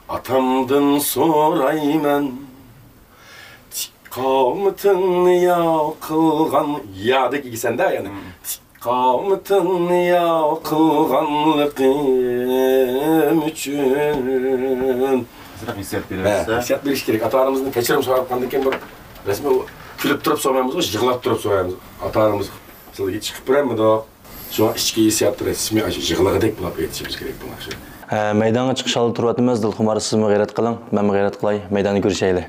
ئاتامدىن سورايمەن. تىك قامىتىڭنى ياق قىلغان، يادەك ئىگىسەندە، يەنى. مم. تىك قامىتىڭنى ياق قىلغانلىقىم ئۈچۈن. ئازراق ھېسسىيات بېرىۋەتسە. ھە، ھېسسىيات بېرىش كېرەك. ئاتا-ئانىمىزدىن كەچۈرۈم سوراۋاتقاندىن كېيىن بىر رەسمىي كۈلۈپ تۇرۇپ سورىمايمىز، يىغلاپ تۇرۇپ سورايمىز. ئاتا-ئانىمىز سىلىگە چىقىپ بېرەلمىدۇق. شۇڭا ئىچكى ھېسسىياتنى رەسمىي ئاشۇ يىغلىغۇدەك بولۇپ ئېيتىشىمىز كېرەك بۇ ناخشىنى. ھە، مەيدانغا چىقىش ئالدىدا تۇرۇۋاتىمىز. دىلخۇمار، سىزمۇ غەيرەت قىلىڭ، مەنمۇ غەيرەت قىلاي. مەيداندا كۆرۈشەيلى.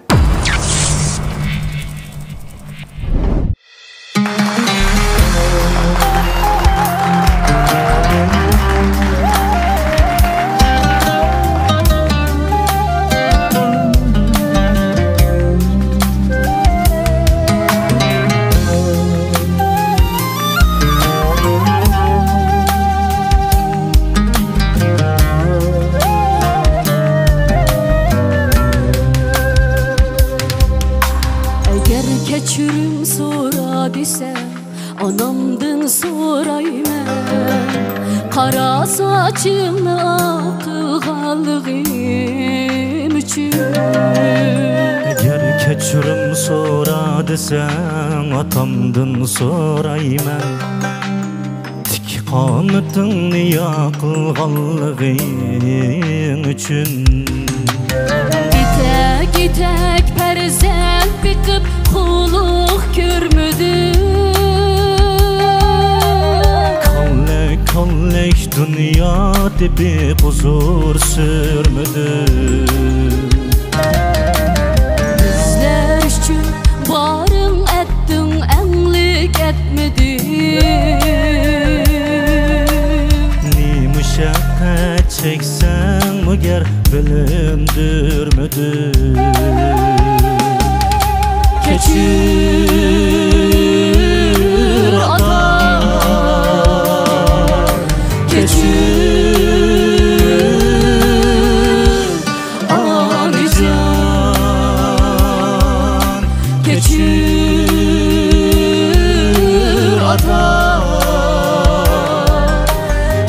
ئەگەر كەچۈرۈم سورا دېسەڭ، ئانامدىن سورايمەن، قارا ساچىڭنى ئاق قىلغانلىقىم ئۈچۈن. ئەگەر كەچۈرۈم سورا دېسەڭ، ئاتامدىن سورايمەن، تىك قامىتىڭنى ياق قىلغانلىقىڭ ئۈچۈن. يېتەك-يېتەك پەرزەنت بېقىپ، قۇللۇق كۆرمىدىم. كاللەك-كاللەك دۇنيا تېپىپ، ھۇزۇر سۈرمىدىم. بىزلەر ئۈچۈن بارىڭ ئەتتىڭ، ئەڭلىك ئەتمىدىڭ. نېمە مۇشەققەت چەكسە كەچۈر ئاتا، كەچۈر ئانىجان، كەچۈر ئاتا،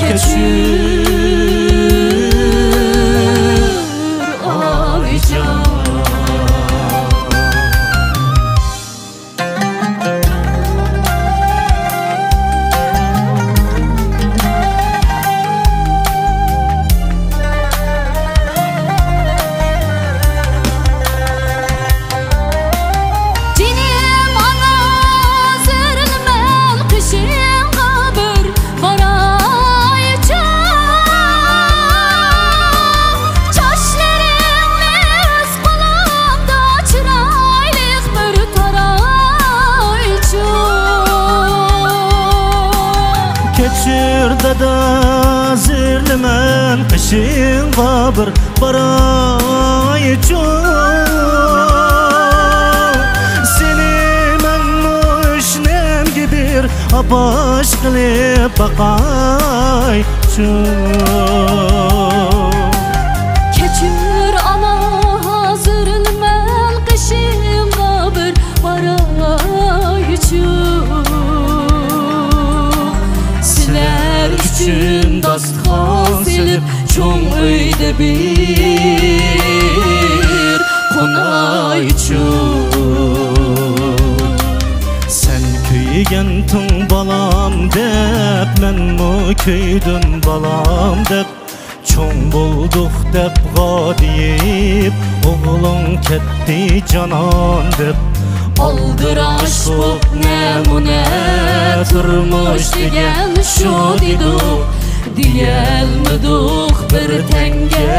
كەچۈر ئانىجان. جېنىم ئانا، ھازىرلا مەن قېشىڭغا بىر بارايچۇ، چاچلىرىڭنى ئۆز قولۇمدا چىرايلىق بىر تارايچۇ. كەچۈر دادا، ھازىرلا مەن قېشىڭغا بىر بارايچۇ، سېنى مەنمۇ ئۆشنەمگە بىر ئاپاش قىلىپ باقايچۇ. كەچۈر ئانا، ھازىرلا مەن قېشىڭغا بىر بارايچۇ، سىلەر ئۈچۈن داستىخان سېلىپ، چوڭ ئۆيدە بىر قونايچۇ. سەن كۆيگەنتىڭ بالام دەپ، مەنمۇ كۆيدۈم بالام دەپ، چوڭ بولدۇق دەپ غادىيىپ، ئوغلۇڭ كەتتى جانان دەپ، ئالدىراش بوپ نەمۇنە تۇرمۇش دېگەن شۇ دېدۇق. دېيەلمىدۇق بىر تەڭگە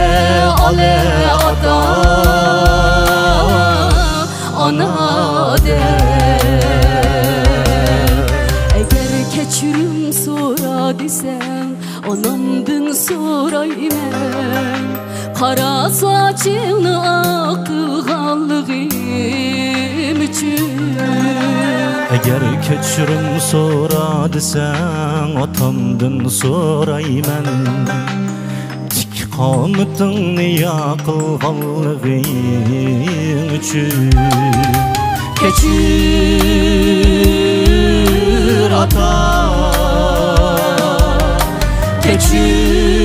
ئالە ئاتا، ئانا دەپ. ئەگەر كەچۈرۈم سورا دېسەڭ، ئانامدىن سورايمەن، قارا ساچىڭنى ئاق قىلغانلىقىم ئۈچۈن. ئەگەر كەچۈرۈم سورا دېسەڭ، ئاتامدىن سورايمەن، تىك قامىتىڭنى ياق قىلغانلىقىڭ ئۈچۈن. كەچۈر ئاتا، كەچۈر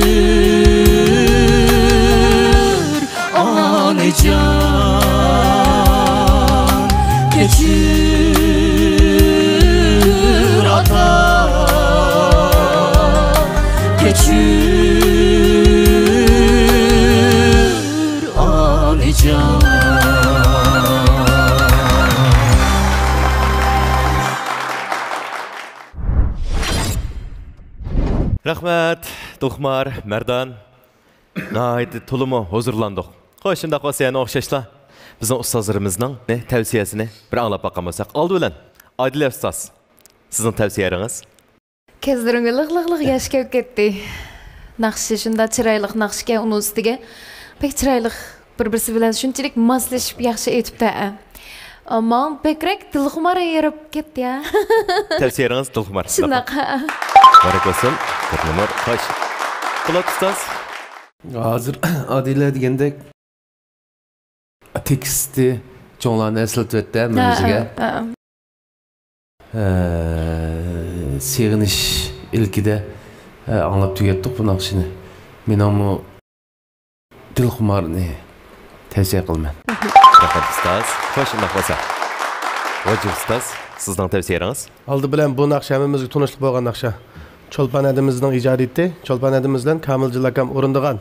ئانىجان، كەچۈر ئاتا، كەچۈر ئانىجان. رەھمەت، دىلخۇمار، مەردان. ناھايىتى تولىمۇ ھۇزۇرلاندۇق. خوش، شۇنداق بولسا يەنە ئوخشاشلا بىزنىڭ ئۇستازلىرىمىزنىڭ، نە، تەۋسىيەسىنى بىر ئاڭلاپ باققان بولساق. ئالدى بىلەن، ئادىلە ئۇستاز، سىزنىڭ تەۋسىيەلىرىڭىز؟ كۆزلىرىمگە لىغ، لىغ، لىغ ياش كېلىپ كەتتى. ناخشا شۇنداق چىرايلىق ناخشىكەن، ئۇنىڭ ئۈستىگە بەك چىرايلىق، بىر-بىرسى بىلەن شۇنچىلىك ماسلىشىپ ياخشى ئېيتىپتۇ، ھە. ماڭا بەكرەك دىلخۇمار يېرىپ كەتتى، ھە. تەۋسىيەلىرىڭىز دىلخۇمار. شۇنداق، ھە. مۇبارەك بولسۇن. تۆت نومۇر. خوش. پولات ئۇستاز. ھازىر ئادىلە دېگەندەك تېكىستى چوڭلارنى ئەسلىتىۋەتتى ھەممىمىزگە. ھە، ھە. ھە، سېغىنىش ئىلكىدە، ھە، ئاڭلاپ تۈگەتتۇق بۇ ناخشىنى. مېنىڭمۇ دىلخۇمارنى تەۋسىيە قىلىمەن. رەھمەت ئۇستاز. خوش، ئۇنداق بولسا. ۋاجىپ ئۇستاز، سىزنىڭ تەۋسىيەلىرىڭىز؟ ئالدى بىلەن بۇ ناخشا ھەممىمىزگە تونۇشلۇق بولغان ناخشا. چولپان ھەدىمىزنىڭ ئىجادىيىتى، چولپان ھەدىمىز بىلەن كامىلجان ئاكام ئورۇندىغان.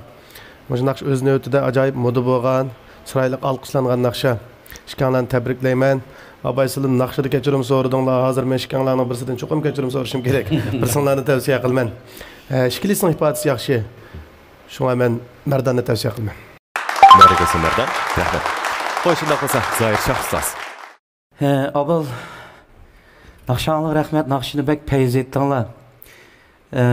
مۇشۇ ناخشا ئۆز نۆۋىتىدە ئاجايىپ مودا بولغان، چىرايلىق ئالقىشلانغان ناخشا. ئىككىڭلارنى تەبرىكلەيمەن. ئاباي سىلىم ناخشىدا كەچۈرۈم سورىدىڭلار، ھازىر مەن ئىككىڭلارنىڭ بىرسىدىن چوقۇم كەچۈرۈم سورىشىم كېرەك. بىرسىڭلارنى تەۋسىيە قىلىمەن. ئە، ئىككىلىسىنىڭ ئىپادىسى ياخشى. شۇڭا مەن مەرداننى تەۋسىيە قىلىمەن. مەرىكە مەردان. رەھمەت. خوش، شۇنداق بولسا، زاھىر شاھ ئۇستاز. ھە، ئاۋۋال ناخشاڭلارغا رەھمەت، ناخشىنى بەك پەيز ئېيتتىڭلار. ئە،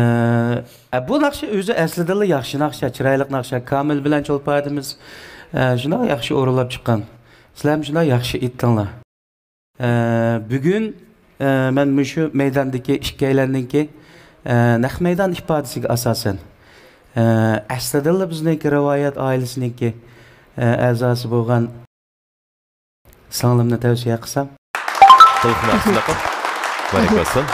ئە، بۇ ناخشا ئۆزى ئەسلىدىنلا ياخشى ناخشا، چىرايلىق ناخشا. كامىل بىلەن چولپان ھەدىمىز، ئە، شۇنداق ياخشى ئورۇنلاپ چىققان. سىلەرمۇ شۇنداق ياخشى ئېيتتىڭلار. ئە، بۈگۈن، ئە، مەن مۇشۇ مەيداندىكى ئىككىيلەننىڭكى، ئە، نەق مەيدان ئىپادىسىگە ئاساسەن، ئە، ئەسلىدىنلا بىزنىڭكى رىۋايەت ئائىلىسىنىڭكى، ئە، ئەزاسى بولغان سىڭلىمنى تەۋسىيە قىلسام. دىلخۇمار شۇنداقمۇ؟ مۇبارەك بولسۇن.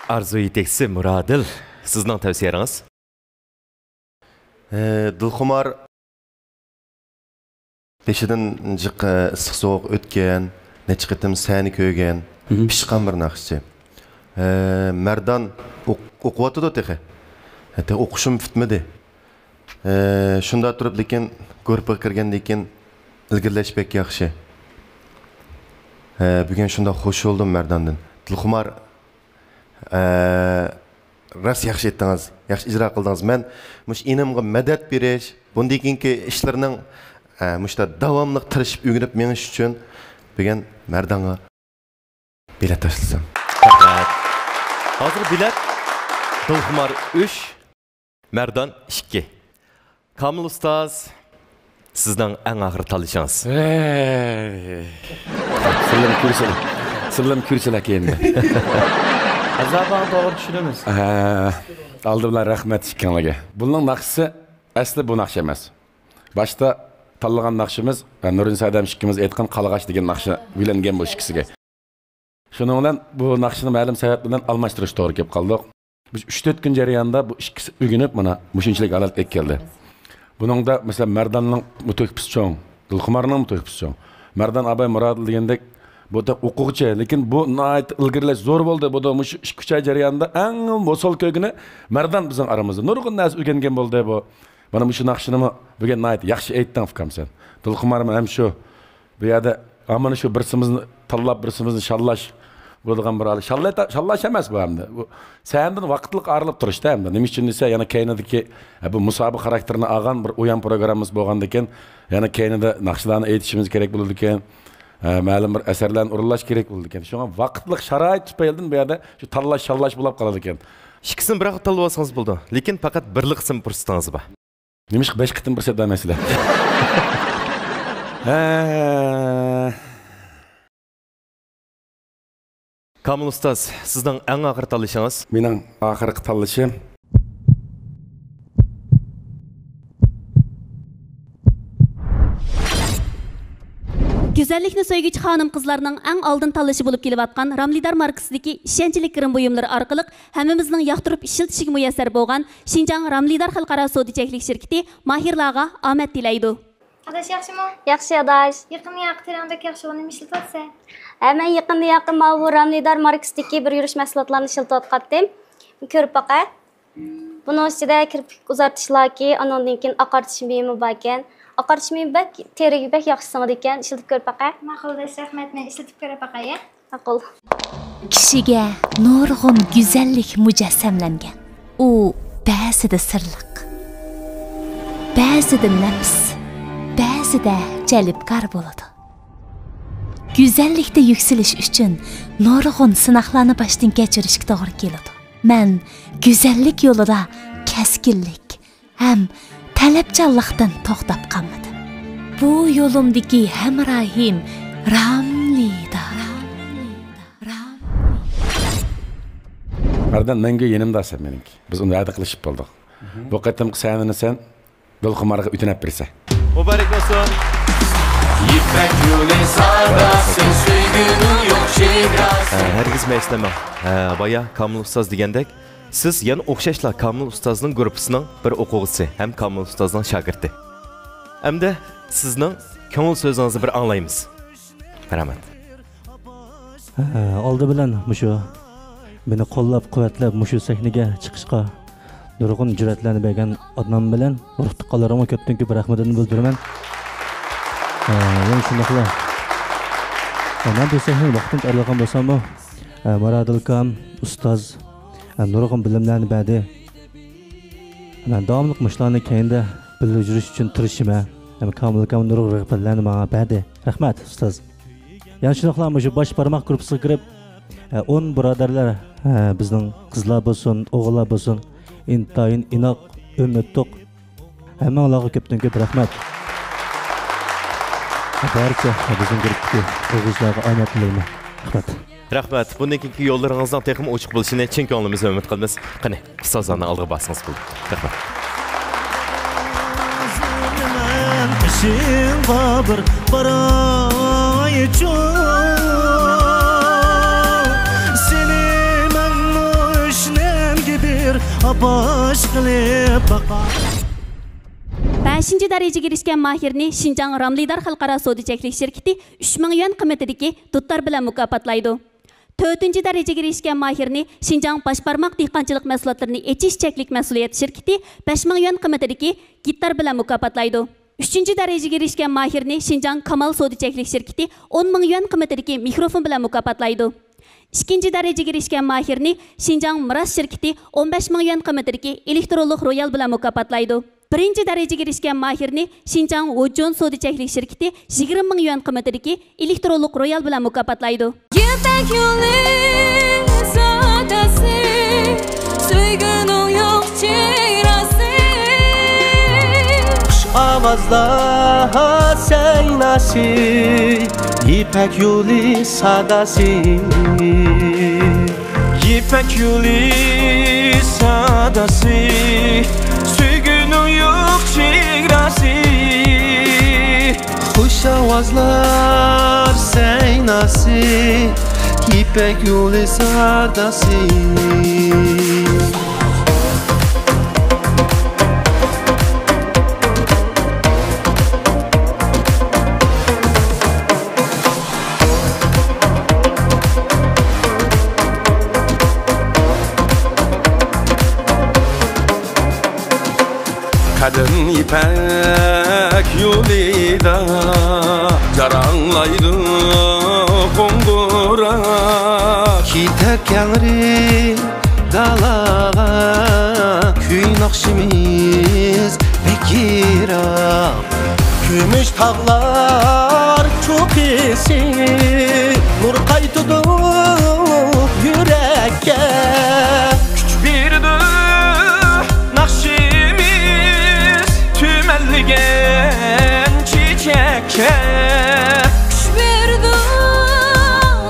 ئارزۇ يېتەكچىسى مۇرادىل، سىزنىڭ تەۋسىيەڭىز؟ ئە، دىلخۇمار بېشىدىن جىق، ئە، ئىسسىق سوغۇق ئۆتكەن، نەچچە قېتىم سەھنە كۆرگەن، مھم. پىشقان بىر ناخشىچى. ئە، مەردان ئوق-، ئوقۇۋاتىدۇ تېخى. تېخى ئوقۇشىمۇ پۈتمىدى. ئە، شۇنداق تۇرۇپ، لېكىن گۇرۇپپىغا كىرگەندىن كېيىن ئىلگىرىلەش بەك ياخشى. ئە، بۈگۈن شۇنداق خۇش بولدۇم مەرداندىن. دىلخۇمار، ئە، راست ياخشى ئېيتتىڭىز، ياخشى ئىجرا قىلدىڭىز. مەن مۇشۇ ئىنىمغا مەدەت بېرىش، بۇندىن كېيىنكى ئىشلىرىنىڭ، ئە، مۇشۇنداق داۋاملىق تىرىشىپ ئۆگىنىپ مېڭىش ئۈچۈن بۈگۈن مەردانغا بېلەت تاشلىسام. پەقەت. ھازىر بېلەت دىلخۇمار ئۈچ، مەردان ئىككى. كامىل ئۇستاز، سىزنىڭ ئەڭ ئاخىرى تاللىشىڭىز. ھەي. سىلەرمۇ كۆرىسىلەر. سىلەرمۇ كۆرىسىلەر كەينىدە. ئازابىڭنى توغرا چۈشىنىمىز. ھە. ئالدى بىلەن رەھمەت ئىككىڭلارغا. بۇنىڭ ناخشىسى ئەسلى بۇ ناخشا ئەمەس. باشتا تاللىغان ناخشىمىز، ھە، نۇرىن سەدەم ئىككىمىز ئېيتقان قالغاچ دېگەن ناخشا يۆلەنگەن بۇ ئىككىسىگە. شۇنىڭ بىلەن بۇ ناخشىنى مەلۇم سەۋەب بىلەن ئالماشتۇرۇش توغرا كېلىپ قالدۇق. بىز ئۈچ تۆت كۈن جەريانىدا بۇ ئىككىسى ئۆگىنىپ، مانا، مۇشۇنچىلىك ھالەتكە كەلدى. بۇنىڭدا، مەسىلەن، مەرداننىڭمۇ تۆھپىسى چوڭ، دىلخۇمارنىڭمۇ تۆھپىسى چوڭ. مەردان ئاباي مۇرادىل دېگەندەك، بۇ تېخى ئوقۇغۇچى، لېكىن بۇ ناھايىتى ئىلگىرىلەش زور بولدى. بۇ مۇشۇ ئىككى، ئۈچ ئاي جەريانىدا ئەڭ ۋۇسال كۆرگىنى مەردان بىزنىڭ ئارىمىزدا. نۇرغۇن نەرسە ئۆگەنگەن بولدى بۇ. مانا مۇشۇ ناخشىنىمۇ بۈگۈن ناھايىتى ياخشى ئېيتتىڭ، ئۇكام، سەن. دىلخۇمارمۇ ھەم شۇ. بۇ يەردە، ھە، مانا شۇ بىرسىمىزنى تاللاپ، بىرسىمىزنى شاللاش بولىدىغان بىر ھال. شاللاي-، شاللاش ئەمەس بۇ ئەمدى. بۇ سەھنىدىن ۋاقىتلىق ئايرىلىپ تۇرۇشتا ئەمدى. نېمە ئۈچۈن دېسە، يەنە كەينىدىكى، ھە، بۇ مۇسابىقە خاراكتېرىنى ئالغان بىر ئويۇن پروگراممىمىز بولغاندىكىن، يەنە كەينىدە ناخشىلارنى ئېيتىشىمىز كېرەك بولىدىكەن. ھە، مەلۇم بىر ئەسەرلەرنى ئورۇنلاش كېرەك بولىدىكەن. شۇڭا ۋاقىتلىق شارائىت تۈپەيلىدىن بۇ يەردە شۇ تاللاش، شاللاش بولۇپ قالىدىكەن. ئىككىسىنى بىر ۋاقىت تاللىۋالسىڭىز بولىدۇ. لېكىن پەقەت بىرلا قىسىم پۇرسىتىڭىز بار. نېمىشقا بەش قېتىم پۇرسەت بەرمەيسىلەر؟ ھە. كامىل ئۇستاز، سىزنىڭ ئەڭ ئاخىرقى تاللىشىڭىز؟ مېنىڭ ئاخىرقى تاللىشىم. گۈزەللىكنى سۆيگۈچى خانىم-قىزلارنىڭ ئەڭ ئالدىن تاللىشى بولۇپ كېلىۋاتقان راملىدار ماركىسىدىكى ئىشەنچلىك گىرىم بۇيۇملىرى ئارقىلىق ھەممىمىزنىڭ ياقتۇرۇپ ئىشلىتىشىگە مۇيەسسەر بولغان شىنجاڭ راملىدار خەلقئارا سودا چەكلىك شىركىتى ماھىرلارغا ئامەت تىلەيدۇ. ئاداش ياخشىمۇ؟ ياخشى، ئاداش. يېقىندا ياقى تېرەڭ بەك ياخشى، ئۇنى نېمە ئىشلىتىۋاتىسەن؟ ھە، مەن يېقىندا ياقى ماۋۇ راملىدار ماركىسىدىكى بىر يۈرۈش مەھسۇلاتلارنى ئىشلىتىۋاتقانتىم. كۆرۈپ باقە. بۇنىڭ ئىچىدە كىرپىك ئۇزارتىشلاكى، ئانىڭدىن كېيىن ئاقارتىش مېيىمۇ باركەن. ئاقارتىش مېيىمۇ بەك، تېرىگە بەك ياخشى سىڭىدىكەن، ئىشلىتىپ كۆرۈپ باقە. ماقۇل، ئاداش، رەھمەت، مەن ئىشلىتىپ كۆرۈپ باقاي، يە؟ ماقۇل. كىشىگە نۇرغۇن گۈزەللىك مۇجەسسەملەنگەن. ئۇ بەزىدە سىرلىق، بەزىدە نەپىس، بەزىدە جەلپكار بولىدۇ. گۈزەللىكتە يۈكسىلىش ئۈچۈن نۇرغۇن سىناقلارنى باشتىن كەچۈرۈشكە توغرا كېلىدۇ. مەن گۈزەللىك يولىدا كەسكىنلىك ھەم تەلەپچانلىقتىن توختاپ قالمىدىم. بۇ يولۇمدىكى ھەمراھىم راملىدا. مەردان، مەڭگۈ يېنىمدا سەن مېنىڭكى. بىز ئۇنى ۋەدە قىلىشىپ بولدۇق. بۇ قېتىمقى سەھنىنى سەن دىلخۇمارغا ئۆتۈنۈپ بېرىسەن. مۇبارەك بولسۇن. يىپەك يولى ساداسى، سۆيگۈنىڭ يوق شېداسى. ھە، ھەرگىز مەيۈسلەنمەڭ. ھە، بايا كامىل ئۇستاز دېگەندەك، سىز يەنە ئوخشاشلا كامىل ئۇستازنىڭ گۇرۇپپىسىنىڭ بىر ئوقۇغۇچىسى ھەم كامىل ئۇستازنىڭ شاگىرتى. ئەمدى سىزنىڭ كۆڭۈل سۆزىڭىزنى بىر ئاڭلايمىز. رەھمەت. ھە، ئالدى بىلەن مۇشۇ مېنى قوللاپ-قۇۋۋەتلەپ، مۇشۇ سەھنىگە چىقىشقا نۇرغۇن جۈرئەتلەرنى بەرگەن ئادنان بىلەن ئۇرۇق-تۇغقانلىرىمغا كۆپتىن-كۆپ رەھمىتىمنى بىلدۈرىمەن. ھە، يەنە شۇنداقلا، ھە، مەن بۇ سەھنىدىن ۋاقتىنچە ئايرىلغان بولساممۇ، ھە، مۇرادىل ئاكام، ئۇستاز، ھە، نۇرغۇن بىلىملەرنى بەردى. مەن داۋاملىق مۇشۇلارنى كەينىدە بىلدۈرۈش ئۈچۈن تىرىشىمەن. ھەم كامىل ئاكام نۇرغۇن رىغبەتلەرنى ماڭا بەردى. رەھمەت، ئۇستاز. يەنە شۇنداقلا مۇشۇ باش بارماق گۇرۇپپىسىغا كىرىپ، ئە، ئون بۇرادەرلەر، ئە، بىزنىڭ قىزلار بولسۇن، ئوغۇللار بولسۇن، ئىنتايىن ئىناق ئۆمۈپ ئۆتتۇق. ھەممىڭلارغا كۆپتىن كۆپ رەھمەت. بارچە بىزنىڭ گۇرۇپپىدىكى ئوقۇغۇچىلارغا ئامەت تىلەيمەن. رەھمەت. رەھمەت. بۇندىن كېيىنكى يوللىرىڭىزنىڭ تېخىمۇ ئوچۇق بولۇشىنى چىن كۆڭلىمىزدىن ئۈمىد قىلىمىز. قېنى، ئۇستازلارنى ئالغا بارسىڭىز بولدى. رەھمەت. قېشىڭغا بىر بارايچۇ، سېنى مەنمۇ ئۆشنەمگە بىر ئاپاش قىلىپ باقاي. بەشىنچى دەرىجىگە ئېرىشكەن ماھىرنى شىنجاڭ راملىدار خەلقئارا سودا چەكلىك شىركىتى ئۈچ مىڭ يۈەن قىممىتىدىكى دۇتار بىلەن مۇكاپاتلايدۇ. تۆتىنچى دەرىجىگە ئېرىشكەن ماھىرنى شىنجاڭ باش بارماق دېھقانچىلىق مەھسۇلاتلىرىنى ئېچىش چەكلىك مەسئۇلىيەت شىركىتى بەش مىڭ يۈەن قىممىتىدىكى گىتار بىلەن مۇكاپاتلايدۇ. ئۈچىنچى دەرىجىگە ئېرىشكەن ماھىرنى شىنجاڭ كامال سودا چەكلىك شىركىتى ئون مىڭ يۈەن قىممىتىدىكى مىكروفون بىلەن مۇكاپاتلايدۇ. ئىككىنچى دەرىجىگە ئېرىشكەن ماھىرنى شىنجاڭ مىراس شىركىتى ئون بەش مىڭ يۈەن قىممىتىدىكى ئېلېكترونلۇق رويال بىلەن مۇكاپاتلايدۇ. بىرىنچى دەرىجىگە ئېرىشكەن ماھىرنى شىنجاڭ ۋۇجۇن سودا چەكلىك شىركىتى يىگىرمە مىڭ يۈەن قىممىتىدىكى ئېلېكترونلۇق رويال بىلەن مۇكاپاتلايدۇ. يىپەك يولى ساداسى، سۆيگۈنىڭ يوق چېگراسى. خۇش ئاۋازلار سەيناسى، يىپەك يولى ساداسى. يىپەك يولى ساداسى، سۆيگۈنىڭ يوق چېگراسى. خۇش ئاۋازلار سەيناسى، يىپەك يولى ساداسى. قەدىم يىپەك يولىدا جاراڭلايدۇ قوڭغۇراق. كېتەر كەڭرى دالاغا، كۈي ناخشىمىز بەك يىراق. كۈمۈش تاغلار چوققىسى نۇر قايتىدۇ يۈرەككە. كۈچ بېرىدۇ ناخشىمىز تۈمەنلىگەن چېچەككە. كۈچ بېرىدۇ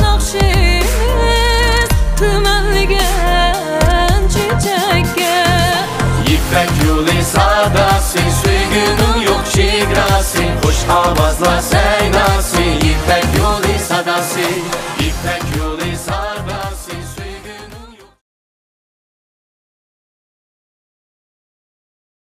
ناخشىمىز تۈمەنلىگەن چېچەككە. يىپەك يولى ساداسى، سۆيگۈنىڭ يوق چېگراسى، خۇش ئاۋازلار سەن